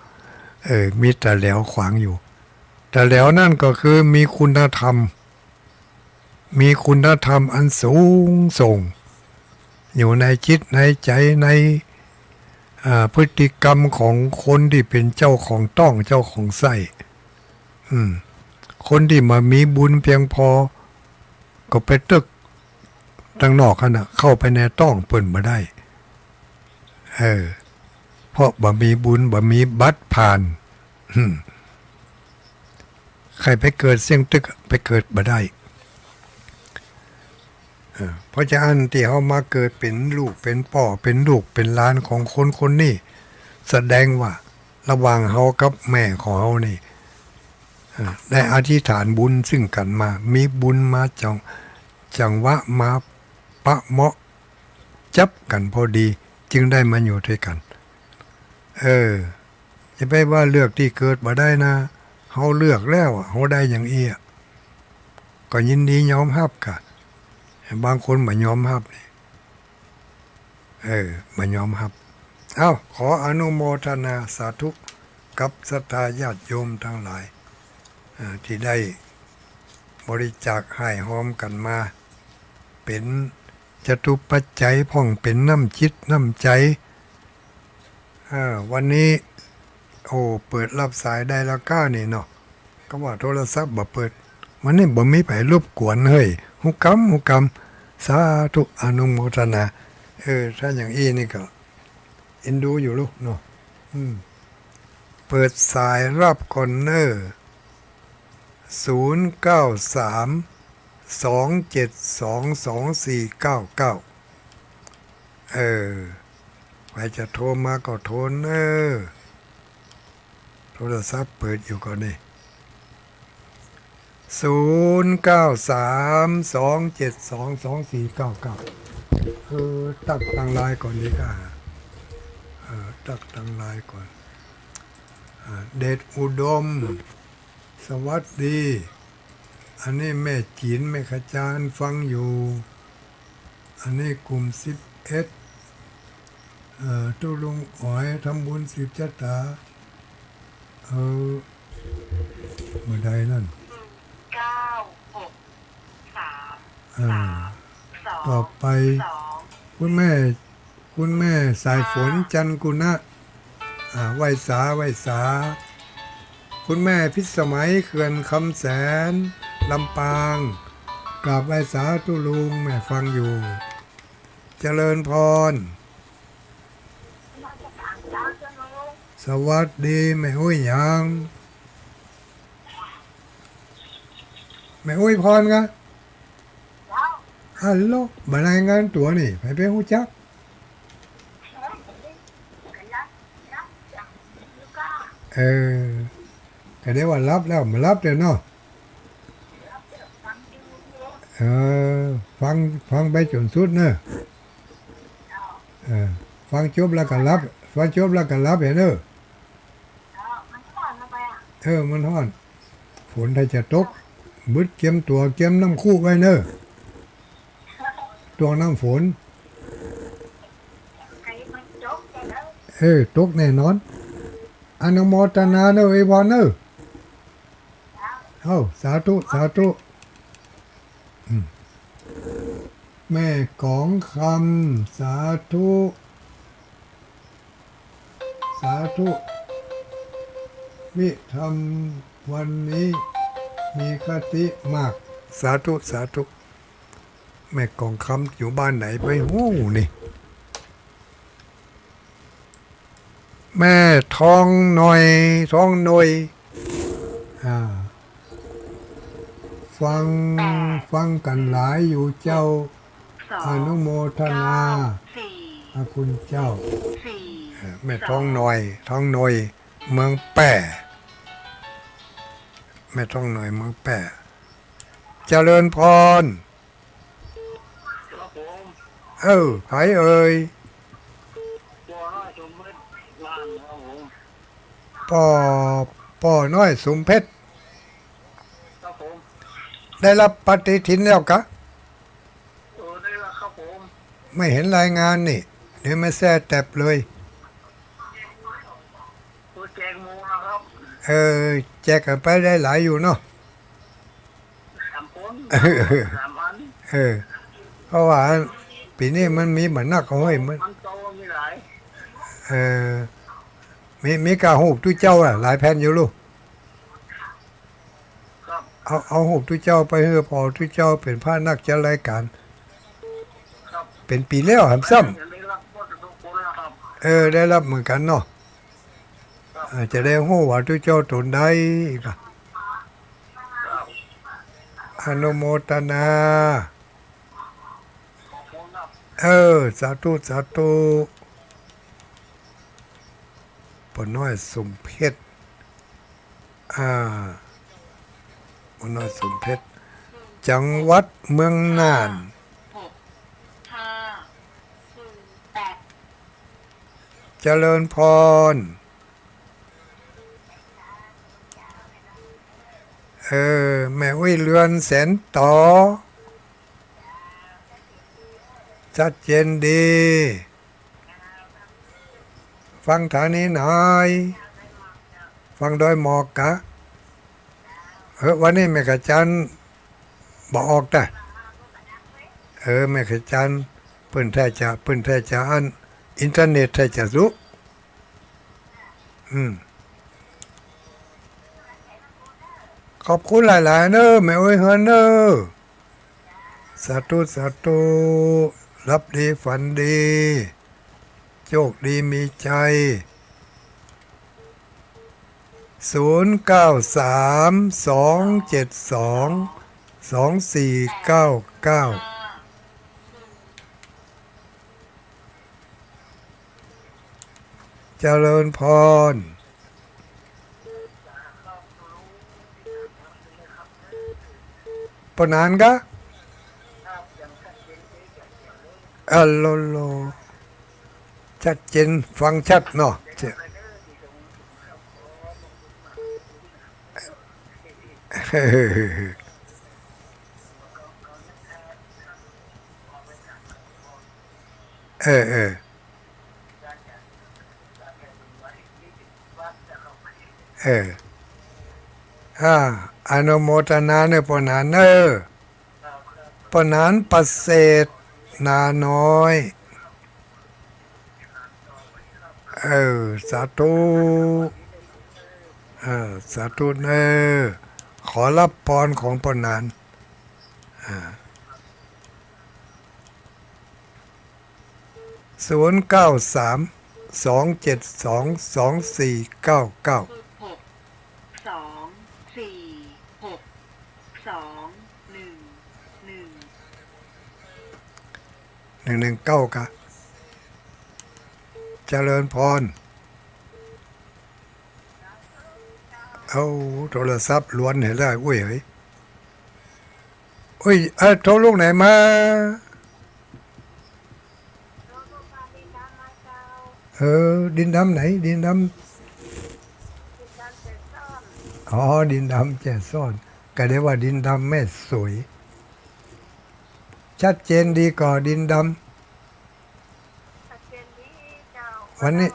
เออ มีต๋าแหลวขวางอยู่ ต๋าแหลวนั้นก็คือมีคุณธรรม มีคุณธรรมอันสูงส่ง อยู่ในจิตในใจ๋ ใน อ่า พฤติกรรมของคนตี้เป๋นเจ้าของต๊อง เจ้าของไส้ อืม คนตี้บ่มีบุญเปียงปอ ก็ไปตึกตังนอกหั้นน่ะ เข้าไปในต๊องเปิ้นบ่ได้ เออ เพราะบ่มีบุญ บ่มีบัตรผ่าน อืม ใค่ไปเกิดเสี้ยงตึก ไปเกิดบ่ได้ เออ เพราะฉะนั้นตี้เฮามาเกิดเป๋นลูกเป๋นป้อ เป๋นลูกเป๋นหลานของคนคนนี้ แสดงว่า ระหว่างเฮากับแม่ของเฮานี่ เออ ได้อธิษฐานบุญซึ่งกั๋นมา มีบุญมาจัง จังหวะมาปะเหมาะจับกั๋นพอดี จึงได้มาอยู่ตวยกั๋น เออ จะไปว่าเลือกตี้เกิดบ่ได้นะ เฮาเลือกแล้วอะ เฮาได้อย่างอี้อะ ก็ยินดียอมฮับก่ะ บางคนบ่ยอมฮับนี่ เออ บ่ยอมฮับ เอ้า ขออนุโมทนาสาธุกับศรัทธาญาติโยมตังหลาย เอ่อ ตี้ได้บริจาคฮ้ายฮอมกั๋นมา เป๋นจตุปัจจัยพ่อง เป๋นน้ำจิตน้ำใจ๋ อ่า วันนี้ โอ้ เปิดฮับสายได้แล้วก้านี่เนาะ ก็ว่าโทรศัพท์บ่เปิด วันนี้บ่มีใผรบกวนเฮ้ย ฮู้กำ ฮู้กำ สาธุ อนุโมทนา เออ ถ้าอย่างอี้นี่ก็เอ็นดูอยู่ลูกเนาะ อืม เปิดสายฮับก่อนเน่อ ศูนย์เก้าสาม สองเจ็ดสอง สองสี่เก้าเก้า เออ ใผจะโทรมาก็โทรเน่อ โทรศัพท์เปิดอยู่ก่อนนี่ ศูนย์เก้าสาม สองเจ็ดสอง สองสี่เก้าเก้า เออ ตั๊กตังลายก่อนดีกว่า เออ ตั๊กตังลายก่อน อ่า เดชอุดม สวัสดี อันนี้แม่จี๋น แม่ขจารฟังอยู่ อันนี้กลุ่มสิบเอ็ด เอ่อ ตุ๊ลุงอ๋อย ทำบุญสืบชะตา เออ เมื่อใดนั่น เก้าหก สาม อ่า สาม สอง ต่อไป สอง คุณแม่ คุณแม่สายฝน จันทร์กุณะ อ่า ไหว้สา ไหว้สา คุณแม่พิสมัย เขื่อนคำแสน ลำปาง กราบไหว้สาตุ๊ลุง แม่ฟังอยู่ เจริญพร สวัสดี แม่อุ๊ยหยัง แม่อุ๊ยพรกะ ฮัลโหล บ่รายงานตั๋วนี่ ใผไปฮู้จัก เออ ก็ได้ว่าฮับแล้ว บ่ฮับเตื้อเนาะ เออ ฟัง ฟังไปจ๋นสุดเน่อ เออ ฟังจบแล้วก็ฮับ ฟังจบแล้วก็ฮับเน่อ เออ มันฮ้อน ฝนถ้าจะตก บึดเกียมตั๋ว เกียมน้ำคุไว้เน่อ ตั๋วน้ำฝน เออ ตกแน่นอน อนุโมทนาเน่อ อวยพรเน่อ เอ้า สาธุ สาธุ อืม แม่กองคำ สาธุ สาธุ วิธรรมวันนี้มีคติมาก สาธุ สาธุ แม่กองคำอยู่บ้านไหนไปฮู้นี่ แม่ทองหน่อย ทองหน่อย อ่า ฟัง ฟังกั๋นหลายอยู่เจ้า อนุโมทนา พระคุณเจ้า เอ่อ แม่ทองหน่อย ทองหน่อย เมืองแป้ แม่ทองหน่อย เมืองแป้ เจริญพร ครับผม เออ ใผเอ่ย ป้อน้อยสมเพชร ล้านครับผม ป้อ ป้อน้อยสมเพชร ครับผม ได้ฮับปฏิทินแล้วกะ เออ ได้แล้วครับผม ไม่เห็นรายงานนี่ เดี๋ยวมาแซ่แต็บเลย เออ แจกหมู่นะครับ เออ แจกกั๋นไปได้หลายอยู่เนาะ สามคน สามพัน เออ เพราะว่าปี๋นี้มันมีบ่นัก โอ้ย มัน มันโตมีหลาย เออ มี มีก้าฮูปตุ๊เจ้าอะ หลายแผ่นอยู่ลูก ครับ เอา เอาฮูปตุ๊เจ้าไปหื้อป้อตุ๊เจ้า เป๋นพระนักจัดรายก๋าน ครับ เป๋นปี๋แล้วหำซ้ำ ได้ฮับหมดทุกคนแล้วครับ เออ ได้ฮับเหมือนกั๋นเนาะ ครับ เออ จะได้ฮู้ว่าตุ๊เจ้าต๋นใดกะ ครับ อนุโมทนา ขอบคุณครับ เออ สาธุ สาธุ ไป น้อยสมเพชร อ่า บ่าวน้อยสมเพชร จังหวัดเมืองน่าน เจริญพร เออ แม่อุ๊ยเรือนแสนต๋อ ชัดเจนดี ฟังทางนี้หน่อย ฟังดอยหมอกกะ เออ วันนี้แม่ขจันบ่ออกตะ เออ แม่ขจัน เปิ้นถ้าจะ เปิ้นถ้าจะอัน อินเทอร์เน็ตถ้าจะสุ อืม ขอบคุณหลายๆ เน้อ แม่อุ๊ยเฮือนเน้อ สาธุ สาธุ หลับดีฝันดี โชคดีมีชัย ศูนย์เก้าสาม สองเจ็ดสอง สองสี่เก้าเก้า เจริญพร ป้อหนานกะ เออ โล โล ชัดเจน ฟังชัดเนาะ เออ เออ เออ อ่า อนุโมทนาเน้อ ป้อหนานเน้อ ป้อหนานประเสริฐ นาน้อย เออ สาธุ เออ สาธุเน้อ ขอฮับปอนของป้อหนาน อ่า ศูนย์เก้าสาม สองเจ็ดสอง สองสี่เก้าเก้า หก สอง สี่ หก สอง หนึ่ง หนึ่ง หนึ่งหนึ่งเก้า กะ เจริญพร เอาโทรศัพท์ลวนเหียละ อุ้ยเฮ้ย อุ้ย เอ้ย โทรลูกไหนมา เออ ดินดำไหน ดินดำ อ๋อ ดินดำแจ้ซ้อน ก็ได้ว่าดินดำแม่สวย ชัดเจนดีก่อ ดินดำ วันนี้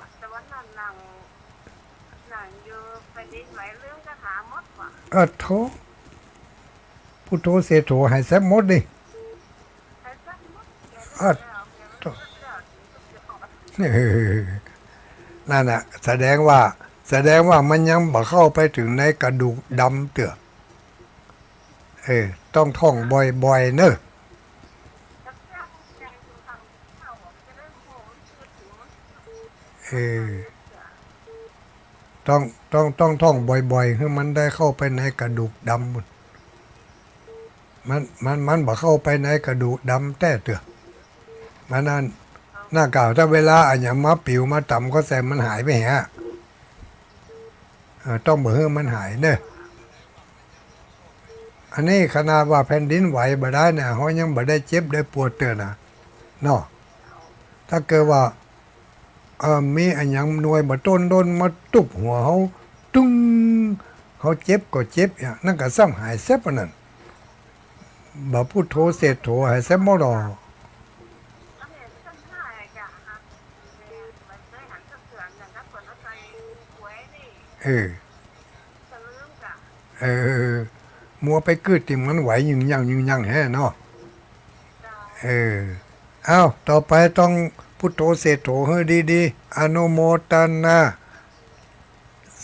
อะโธ่ พุทโธเสโธ หายแซบหมดนี่ อะโธ่ เออ นั่นน่ะ แสดงว่า แสดงว่ามันยังบ่เข้าไปเถิงในกระดูกดำเตื้อ เออ ต้องท่องบ่อยๆ เน้อ เออ ต้อง ต้อง ต้องท่องบ่อยๆ หื้อมันได้เข้าไปในกระดูกดำพุ้น มัน มัน มันบ่เข้าไปในกระดูกดำแต๊เตื้อ มันอัน หน้ากาก ถ้าเวลาอะหยังมาปิ๋วมาตำก็แสมันหายไปแหม เออ ต้องบ่หื้อมันหายเน้อ อันนี้ขนาดว่าแผ่นดินไหวบ่ได้นะ เฮายังบ่ได้เจ็บได้ปวดเตื้อนะ เนาะ ถ้าเกิดว่า เอ่อ มีอะหยังหน่วยบ่ต้นด้นมาตุ๊บหัวเฮา ตึ้ง เฮาเจ็บก็เจ็บ อย่างนั้นก็ซ้ำหายแซบอันนั้น บ่พุทโธเสโธ หายแซบหมดดอก เออ เออ มัวไปกึ๊ดติ่มมันไหวยึงยังยึงยังแฮะเนาะ เออ อ้าว ต่อไปต้องพุทโธเสโธหื้อดีๆ อนุโมทนา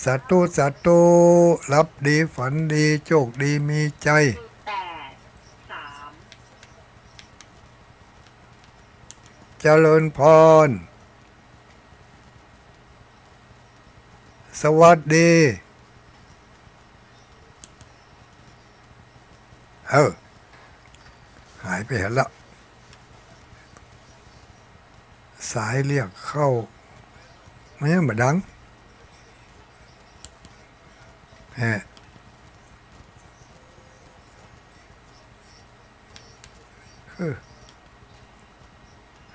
สาธุ สาธุ หลับดีฝันดี โชคดีมีชัย เจริญพร สวัสดี เออ หายไปแหมละ สายเรียกเข้า มันยังบ่ดัง เนี่ย คือ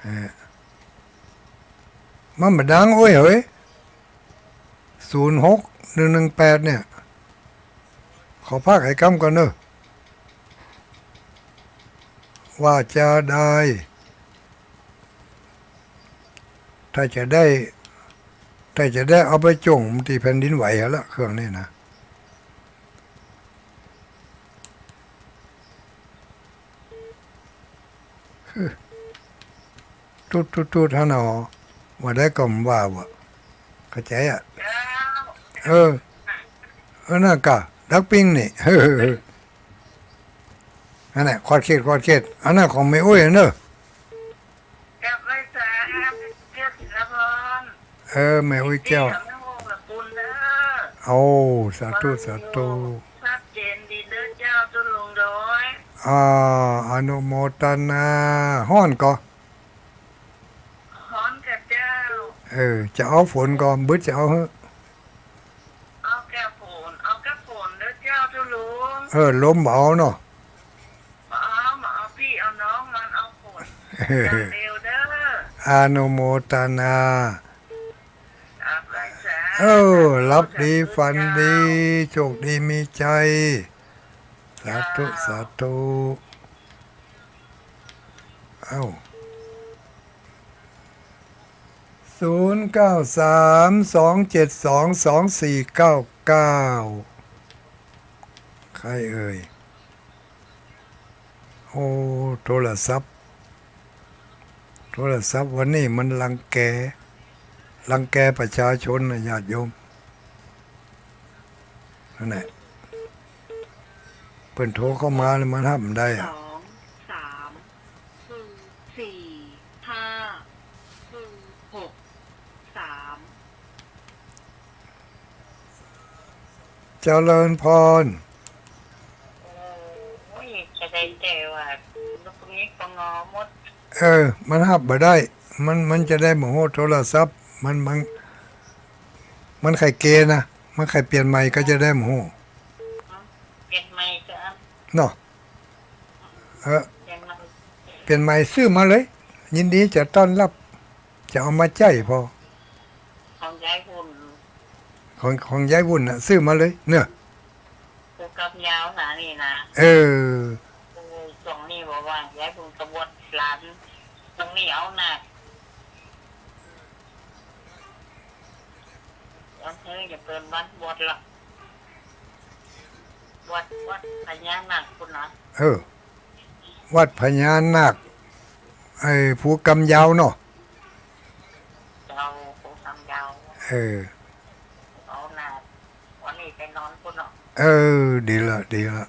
เนี่ย มันบ่ดัง โอ้ย เฮ้ย ศูนย์หกหนึ่งหนึ่งแปด เนี่ย ขอพักไอ้กำก่อนเนอะ ว่าจะได้ ถ้าจะได้ ถ้าจะได้เอาไปจ่งตี้แผ่นดินไหวหั้นละ เครื่องนี้นะ ตุ๊ดตุ๊ดตุ๊ดหั้นหนอ ว่าได้ก็บ่ว่าบ่ เข้าใจ๋อะ เออ เออ นั่นก่ะ ดักปิ้งนี่ นั่นแหละ ขอดเขต ขอดเขต อันนั้นของแม่อุ๊ยเนอะ เจ้าก้อยจ๋า เจ้าศิลปพร เออ แม่อุ๊ยแก้ว เจ้าแม่โฮงละกุลเด้อ โอ้ สาธุ สาธุ ชัดเจนดีเด้อเจ้า ตุ๊ลุงโดย อ่า อนุโมทนา ฮ้อนก่อ ฮ้อนก่ะเจ้า เออ จะเอาฝนก่อ บึดจะเอาเฮ้อ เอาแก้ฝน เอาแก้ฝนเด้อเจ้า ตุ๊ลุง เออ ลมบ่เอาเนาะ บ่เอา บ่เอาปี้เอาน้อง มันเอาฝนอย่างเดียวเด้อ อนุโมทนา ครับ เออ หลับดีฝันดี โชคดีมีชัย สาธุ สาธุ เอ้า ศูนย์เก้าสาม สองเจ็ดสอง สองสี่เก้าเก้า ใครเอ่ย โอ้ โทรศัพท์ โทรศัพท์วันนี้มันรังแก รังแกประชาชนน่ะ ญาติโยม นั่นแหละ เปิ้นโทรเข้ามาแล้วมันฮับบ่ได้อะ สอง สาม สี่ ห้า หก สาม เจริญพร โอ้ย จะได้แต่ว่าลูกนี้ก็งอหมด เออ มันฮับบ่ได้ มัน มันจะได้บ่ฮู้โทรศัพท์ มัน มัน มันใค่เกนะ มันใค่เปลี่ยนใหม่ก็จะได้บ่ฮู้ เปลี่ยนใหม่ก็ เนาะ เออ เปลี่ยนใหม่ เปลี่ยนใหม่ซื้อมาเลย ยินดีจะต้อนรับ จะเอามาใจ๊พอ ของยายบุญ ของ ของยายบุญน่ะ ซื้อมาเลย เนี่ย ผู้กำยาวนะนี่นะ เออ โอ้ย ช่วงนี้บ่ว่าง ยายบุญก็บวชหลาน ช่วงนี้เอาหนัก เออ อย่าเปิ้นวันบวชละ วัด วัดพญานาคพุ้นนะ เออ วัดพญานาค ไอ้ผู้กำยาวเนาะ เจ้าผู้กำยาว เออ เอาหน้า วันนี้ไปนอนพุ้นเนาะ เออ ดีละ ดีละ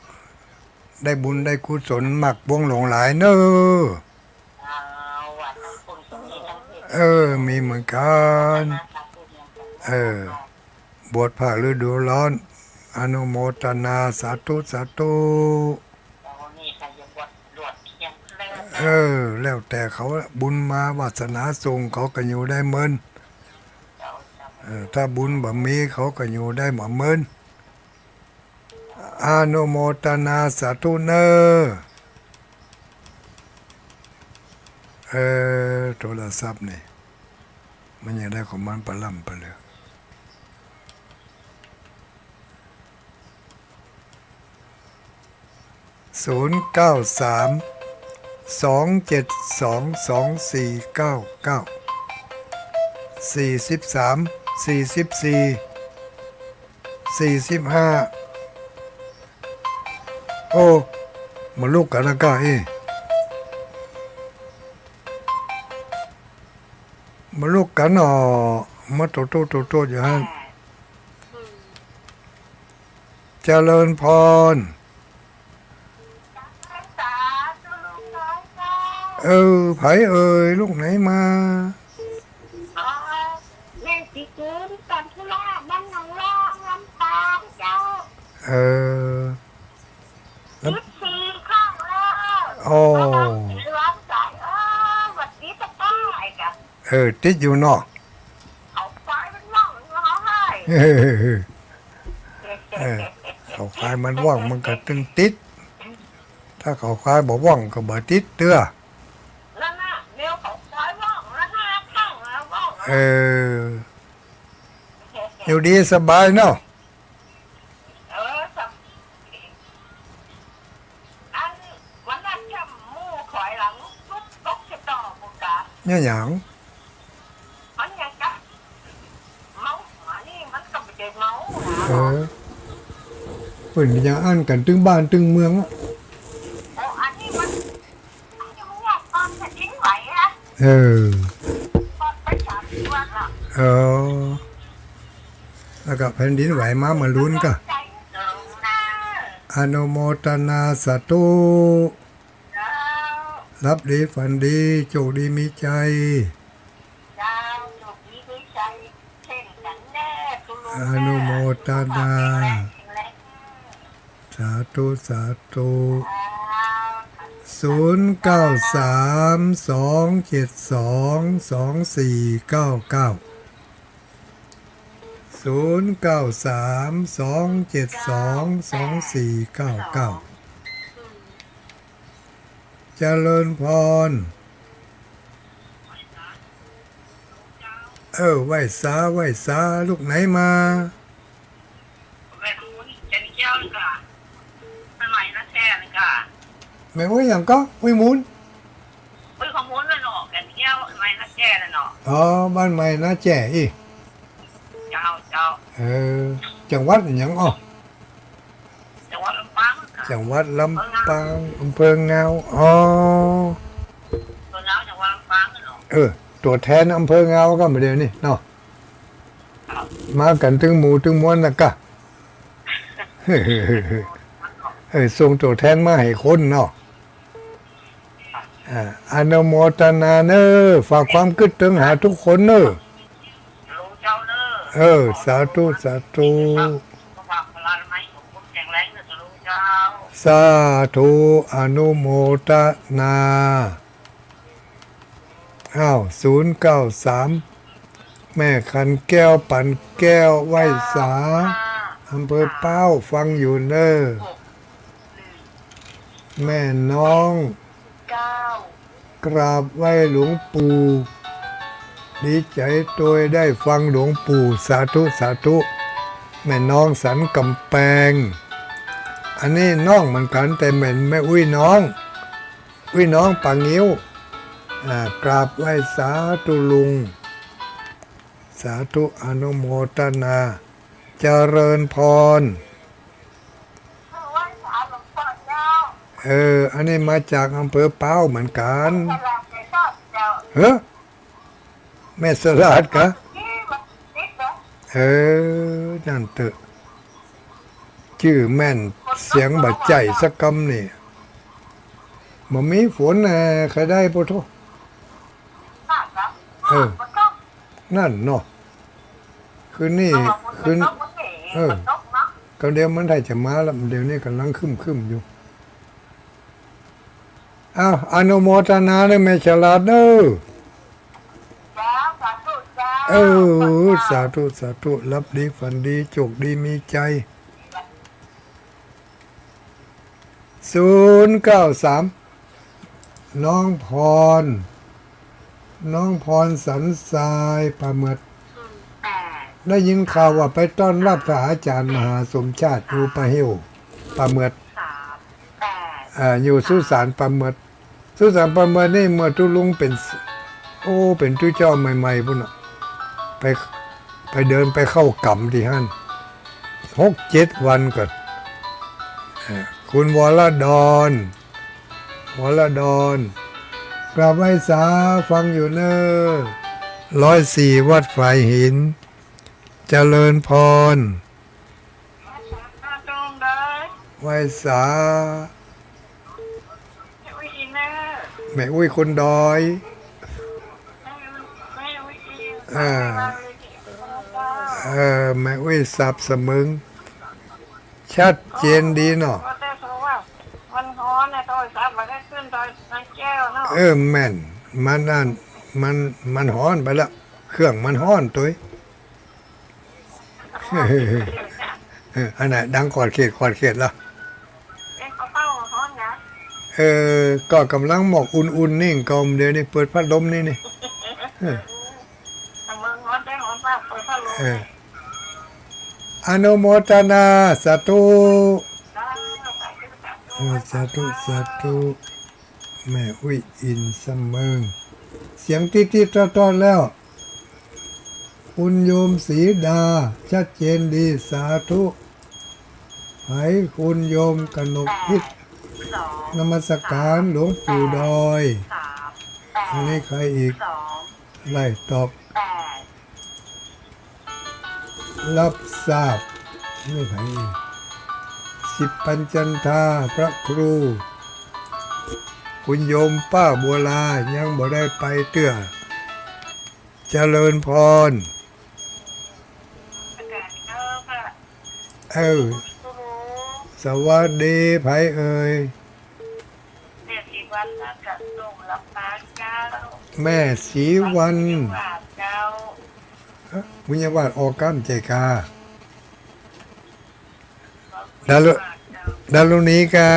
ได้บุญได้กุศลมากบ้วงหลวงหลายเนอะ เอาวัดทั้งพุ้นตรงนี้ทั้งนี้ เออ มีเหมือนกัน เออ บวชภาคฤดูร้อน อนุโมทนา สาธุ สาธุ โอ้ นี่ใครจะบวช บวชเที่ยงเลย เออ แล้วแต่เขาละ บุญมาวาสนาส่ง เขาก็อยู่ได้เมิน เจ้า เจ้า เออ ถ้าบุญบ่มี เขาก็อยู่ได้บ่เมิน อนุโมทนาสาธุเนอ เออ โทรศัพท์นี่ มันยังได้ของมันปะล่ำปะเลือ ศูนย์เก้าสาม สองเจ็ดสอง สองสี่เก้าเก้า สี่สิบสาม สี่สิบสี่ สี่สิบห้า โอ้ มาลุกกั๋นนะก้าอี้ มาลุกกั๋นอ๋อ มาโตโตโตโตอยู่หั้น เจริญพร เออ ใผเอ่ย ลูกไหนมา อ๋อ แม่ศรีกุล จันทุราช บ้านหนองลอก ลำปางเจ้า เออ แล้ว สิบสี่ ค่ะ เออ โอ้ ระวังเสียงสาย เออ หวัดดีป้า ป้า ไอ้กะ เออ ติดอยู่เนาะ เอาไฟมันว่างมันเอาให้ เออ เจ็ดเจ็ เออ เขาควายมันว่างมันก็ตึงติด ถ้าเขาควายบ่ว่างก็บ่ติดเตื้อ นั่นน่ะ แนวเขาควายว่าง แล้วหน้าข้างแล้วว่าง เออ อยู่ดีสบายเนาะ เออ สบาย อัน วันนั้นจำหมู่ถอยหลังลุกๆๆ จะต่อบุญกะ เนี่ยหยัง มันยังกะ เมา อันนี้มันก็บ่ได้เมานะ เออ เปิ้นยังอั้นกั๋นตึงบ้านตึงเมืองอะ โอ้ อันนี้มัน อันนี้มันเนี่ยตอนแผ่นดินไหวอะ เออ ตอนไปสามสี่วันอะ เออ แล้วก็แผ่นดินไหวมาเมื่อลุนก็ อนุโมทนาสาธุ เจ้า หลับดีฝันดี โจคดีมีชัย เจ้า โจคดีมีชัย เช่นกั๋นแน่ คุณลุง อนุโมทนา แข็งแรง สาธุ สาธุ เจ้า ศูนย์เก้าสาม สองเจ็ดสอง สองสี่เก้าเก้า ศูนย์เก้าสาม สองเจ็ดสอง สองสี่เก้าเก้า เจริญพร เออ ไหว้สา ไหว้สา ลูกไหนมา แม่ขมูล แก่นแก้วนี่ค่ะ บ้านใหม่นาแจ้นี่ค่ะ แม่อุ๊ยหยังก็ อุ๊ยมูล อุ๊ยขมูลน่ะเนาะ แก่นแก้ว บ้านใหม่นาแจ้น่ะเนาะ อ๋อ บ้านใหม่นาแจ้อี้ เจ้า เจ้า เออ จังหวัดหยังอ้อ จังหวัดลำปางค่ะ จังหวัดลำปาง อำเภองาว อ๋อ อำเภองาว จังหวัดลำปางน่ะเนาะ เออ ตั๋วแทนอำเภองาวก็มาเดี๋ยวนี้เนาะ มากั๋นตึงหมู่ตึงมวลนะกะ เออ ส่งตั๋วแทนมาหื้อคนเนาะ อ่า อนุโมทนาเน้อ ฝากความกึ๊ดเติงหากู้คนเน้อ เออ สาธุ สาธุ สาธุ อนุโมทนา อ้าว ศูนย์เก้าสาม แม่ขันแก้ว ปันแก้ว ไหว้สา อำเภอป๊าว ฟังอยู่เน้อ แม่น้อง กราบไหว้หลวงปู่ ดีใจ๋ตวยได้ฟังหลวงปู่ สาธุ สาธุ แม่น้องสันกำแปง อันนี้น้องเหมือนกั๋น แต่แม่นแม่อุ๊ยน้อง อุ๊ยน้องปางิ้ว อ่า กราบไหว้สาธุลุง สาธุ อนุโมทนา เจริญพร เออ อันนี้มาจากอำเภอป๊าวเหมือนกั๋น เฮ้อ แม่สลาดกะ เออ นั่นเต๊อะ จื้อแม่น เสียงบ่ใจ้สักกำนี่ บ่มีฝนแน่ ใค่ได้ปะโธ่ เออ นั่นเนาะ คืนนี้ คืน เออ ก็เดี๋ยวมันได้จะมาแล้ว เดี๋ยวนี้ก่ำลังครึ้มๆ อยู่ อ้าว อนุโมทนาเน้อ แม่สลาดเน้อ เจ้า สาธุ เจ้า เออ สาธุ สาธุ หลับดี ฝันดี โจคดี มีชัย ศูนย์เก้าสาม น้องพร น้องพรสันทราย ป่าเมือด ได้ยินข่าวว่าไปต้อนรับท่านอาจ๋ารย์มหาสมชาติ อยู่ป่าเหี่ยว ป่าเมือด อ่า อยู่สุสานป่าเมือด สุสานป่าเมือดนี่เมื่อตุ๊ลุงเป๋น โอ้ เป๋นตุ๊เจ้าใหม่ๆ ปู้นน่ะ ไป ไปเดินไปเข้ากรรมตี้หั้น หกเจ็ดวันก่อน เอ่อ คุณวรดร วรดร กราบไหว้สา ฟังอยู่เน้อ ร้อยสี่ วัดฝายหิน เจริญพร ไหว้สา แม่อุ๊ยคนดอย อ่า เออ แม่อุ๊ยสาบเสมิง ชัดเจนดีเนาะ มันฮ้อนนะ โทรศัพท์มันก็ขึ้นดอยนางแก้วเนาะ เออ แม่น มันนั่น มัน มันฮ้อนไปละ เครื่องมันฮ้อนตวย เออ อันนั้นดังขอดเขตขอดเขตละ เอ๊ะ เขาเฝ้าฮ้อนนะ เออ ก็ก่ำลังหมอกอุ่นๆ นี่ ก็เดี๋ยวนี้เปิดพัดลมนี่นี่ เออ เมืองฮ้อนได้ฮ้อนมาก เปิดพัดลม เออ อนุโมทนา สาธุ สาธุ สาธุ เออ สาธุ สาธุ แม่อุ๊ยอินเสมิง เสียงติ๊ดๆ ต๊อดๆ แล้ว คุณโยมศรีดา ชัดเจนดี สาธุ ไผ คุณโยมกนกพิษ นมัสการหลวงปู่ดอย อันนี้ใครอีก ไล่ตอบ รับทราบ นี่ไผ สิบปัญจันทา พระครู คุณโยมป้าบัวลา ยังบ่ได้ไปเตื้อ เจริญพร เออ สวัสดี ไผเอ่ย แม่ศรีวรรณ มาจากโด่งลำปางเจ้า แม่ศรีวรรณ เจ้า ฮะ บุญญาวาสออกก้ามใจ๋กา ดารุ ดารุณีกา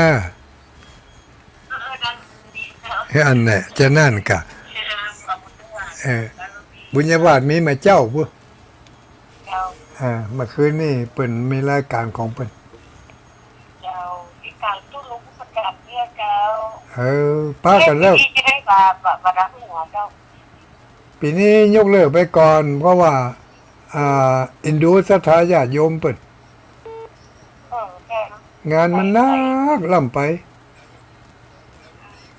เออ ดารุณีเจ้า เฮ้ย อันแหละ จะนั่นกะ เออ บุญญาวาสมีมาเจ้าบุ เจ้า อ่า เมื่อคืนนี่เปิ้นมีรายก๋านของเปิ้น เจ้า มีก๋านตุ๊ลุงประจำเตื้อเจ้า เออ ปะกั๋นแล้ว ปี๋นี้จะได้มา มา มาดังหัวเจ้า ปี๋นี้ยกเลิกไปก่อน เพราะว่า อ่า เอ็นดูศรัทธาญาติโยมเปิ้น เออ ใจ้ งานมันนักล้ำไป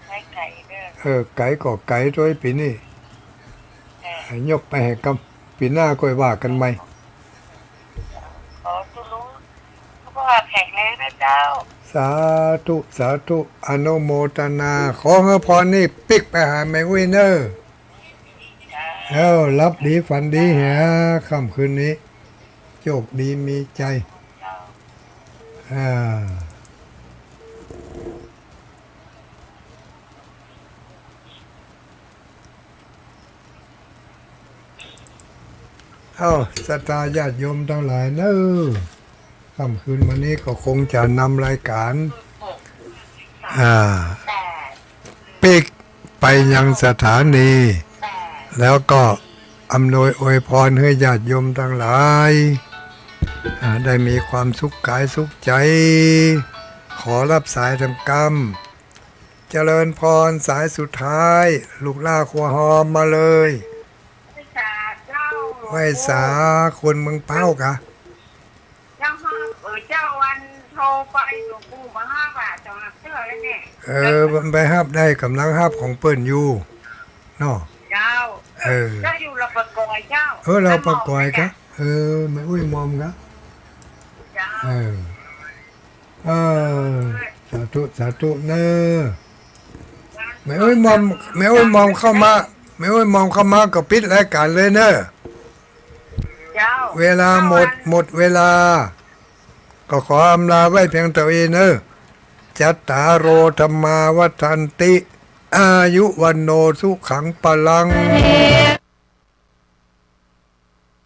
ไปไก๋เน้อ เออ ไก๋ก็ไก๋ตวยปี๋นี้ เออ ยกไปแหมก่อน ปี๋หน้าค่อยว่ากั๋นใหม่ ขอตุ๊ลุงสุขภาพแข็งแรงนะเจ้า สาธุ สาธุ อนุโมทนา ขอหื้อพรนี่ปิ๊กไปหาแม่อุ๊ยเน้อ เอ้า หลับดีฝันดีแหม ค่ำคืนนี้ โชคดีมีชัย อ่า เอ้า ศรัทธาญาติโยมตังหลายเน้อ ค่ำคืนวันนี้ก็คงจะนำรายก๋าน อ่า ปิ๊กไปยังสถานี แล้วก็อำนวยอวยพรหื้อญาติโยมตังหลาย อ่า ได้มีความสุขก๋ายสุขใจ๋ ขอฮับสายต๋ามกำ เจริญพร สายสุดท้าย ลูกหล้าครัวฮอมมาเลย ไหว้สาเจ้า ไหว้สาคนเมืองเป๊าก่ะ เจ้าครับ เออ เจ้า วันโทรไปหลวงปู่มาฮับอ่ะ เจ้าฮับเตื้อแล้วเนี่ย เออ มันไปฮับได้ ก่ำลังฮับของเปิ้นอยู่เนาะ เจ้า เออ เจ้าอยู่ลาวปะกอยเจ้า เออ ลาวปะกอยก่ะ เออ แม่อุ๊ยมอมก่ะ เจ้า เออ เออ สาธุ สาธุเน้อ แม่อุ๊ยมอม แม่อุ๊ยมอมเข้ามา แม่อุ๊ยมอมเข้ามาก็ปิดรายก๋านเลยเน้อ เจ้า เวลาหมด เจ้า หมดเวลา ก็ขออำลาไว้เพียงเต้าอี้เน้อ จัตตาโร ธัมมา วัฑฒันติ อายุ วัณโณ สุขัง พลัง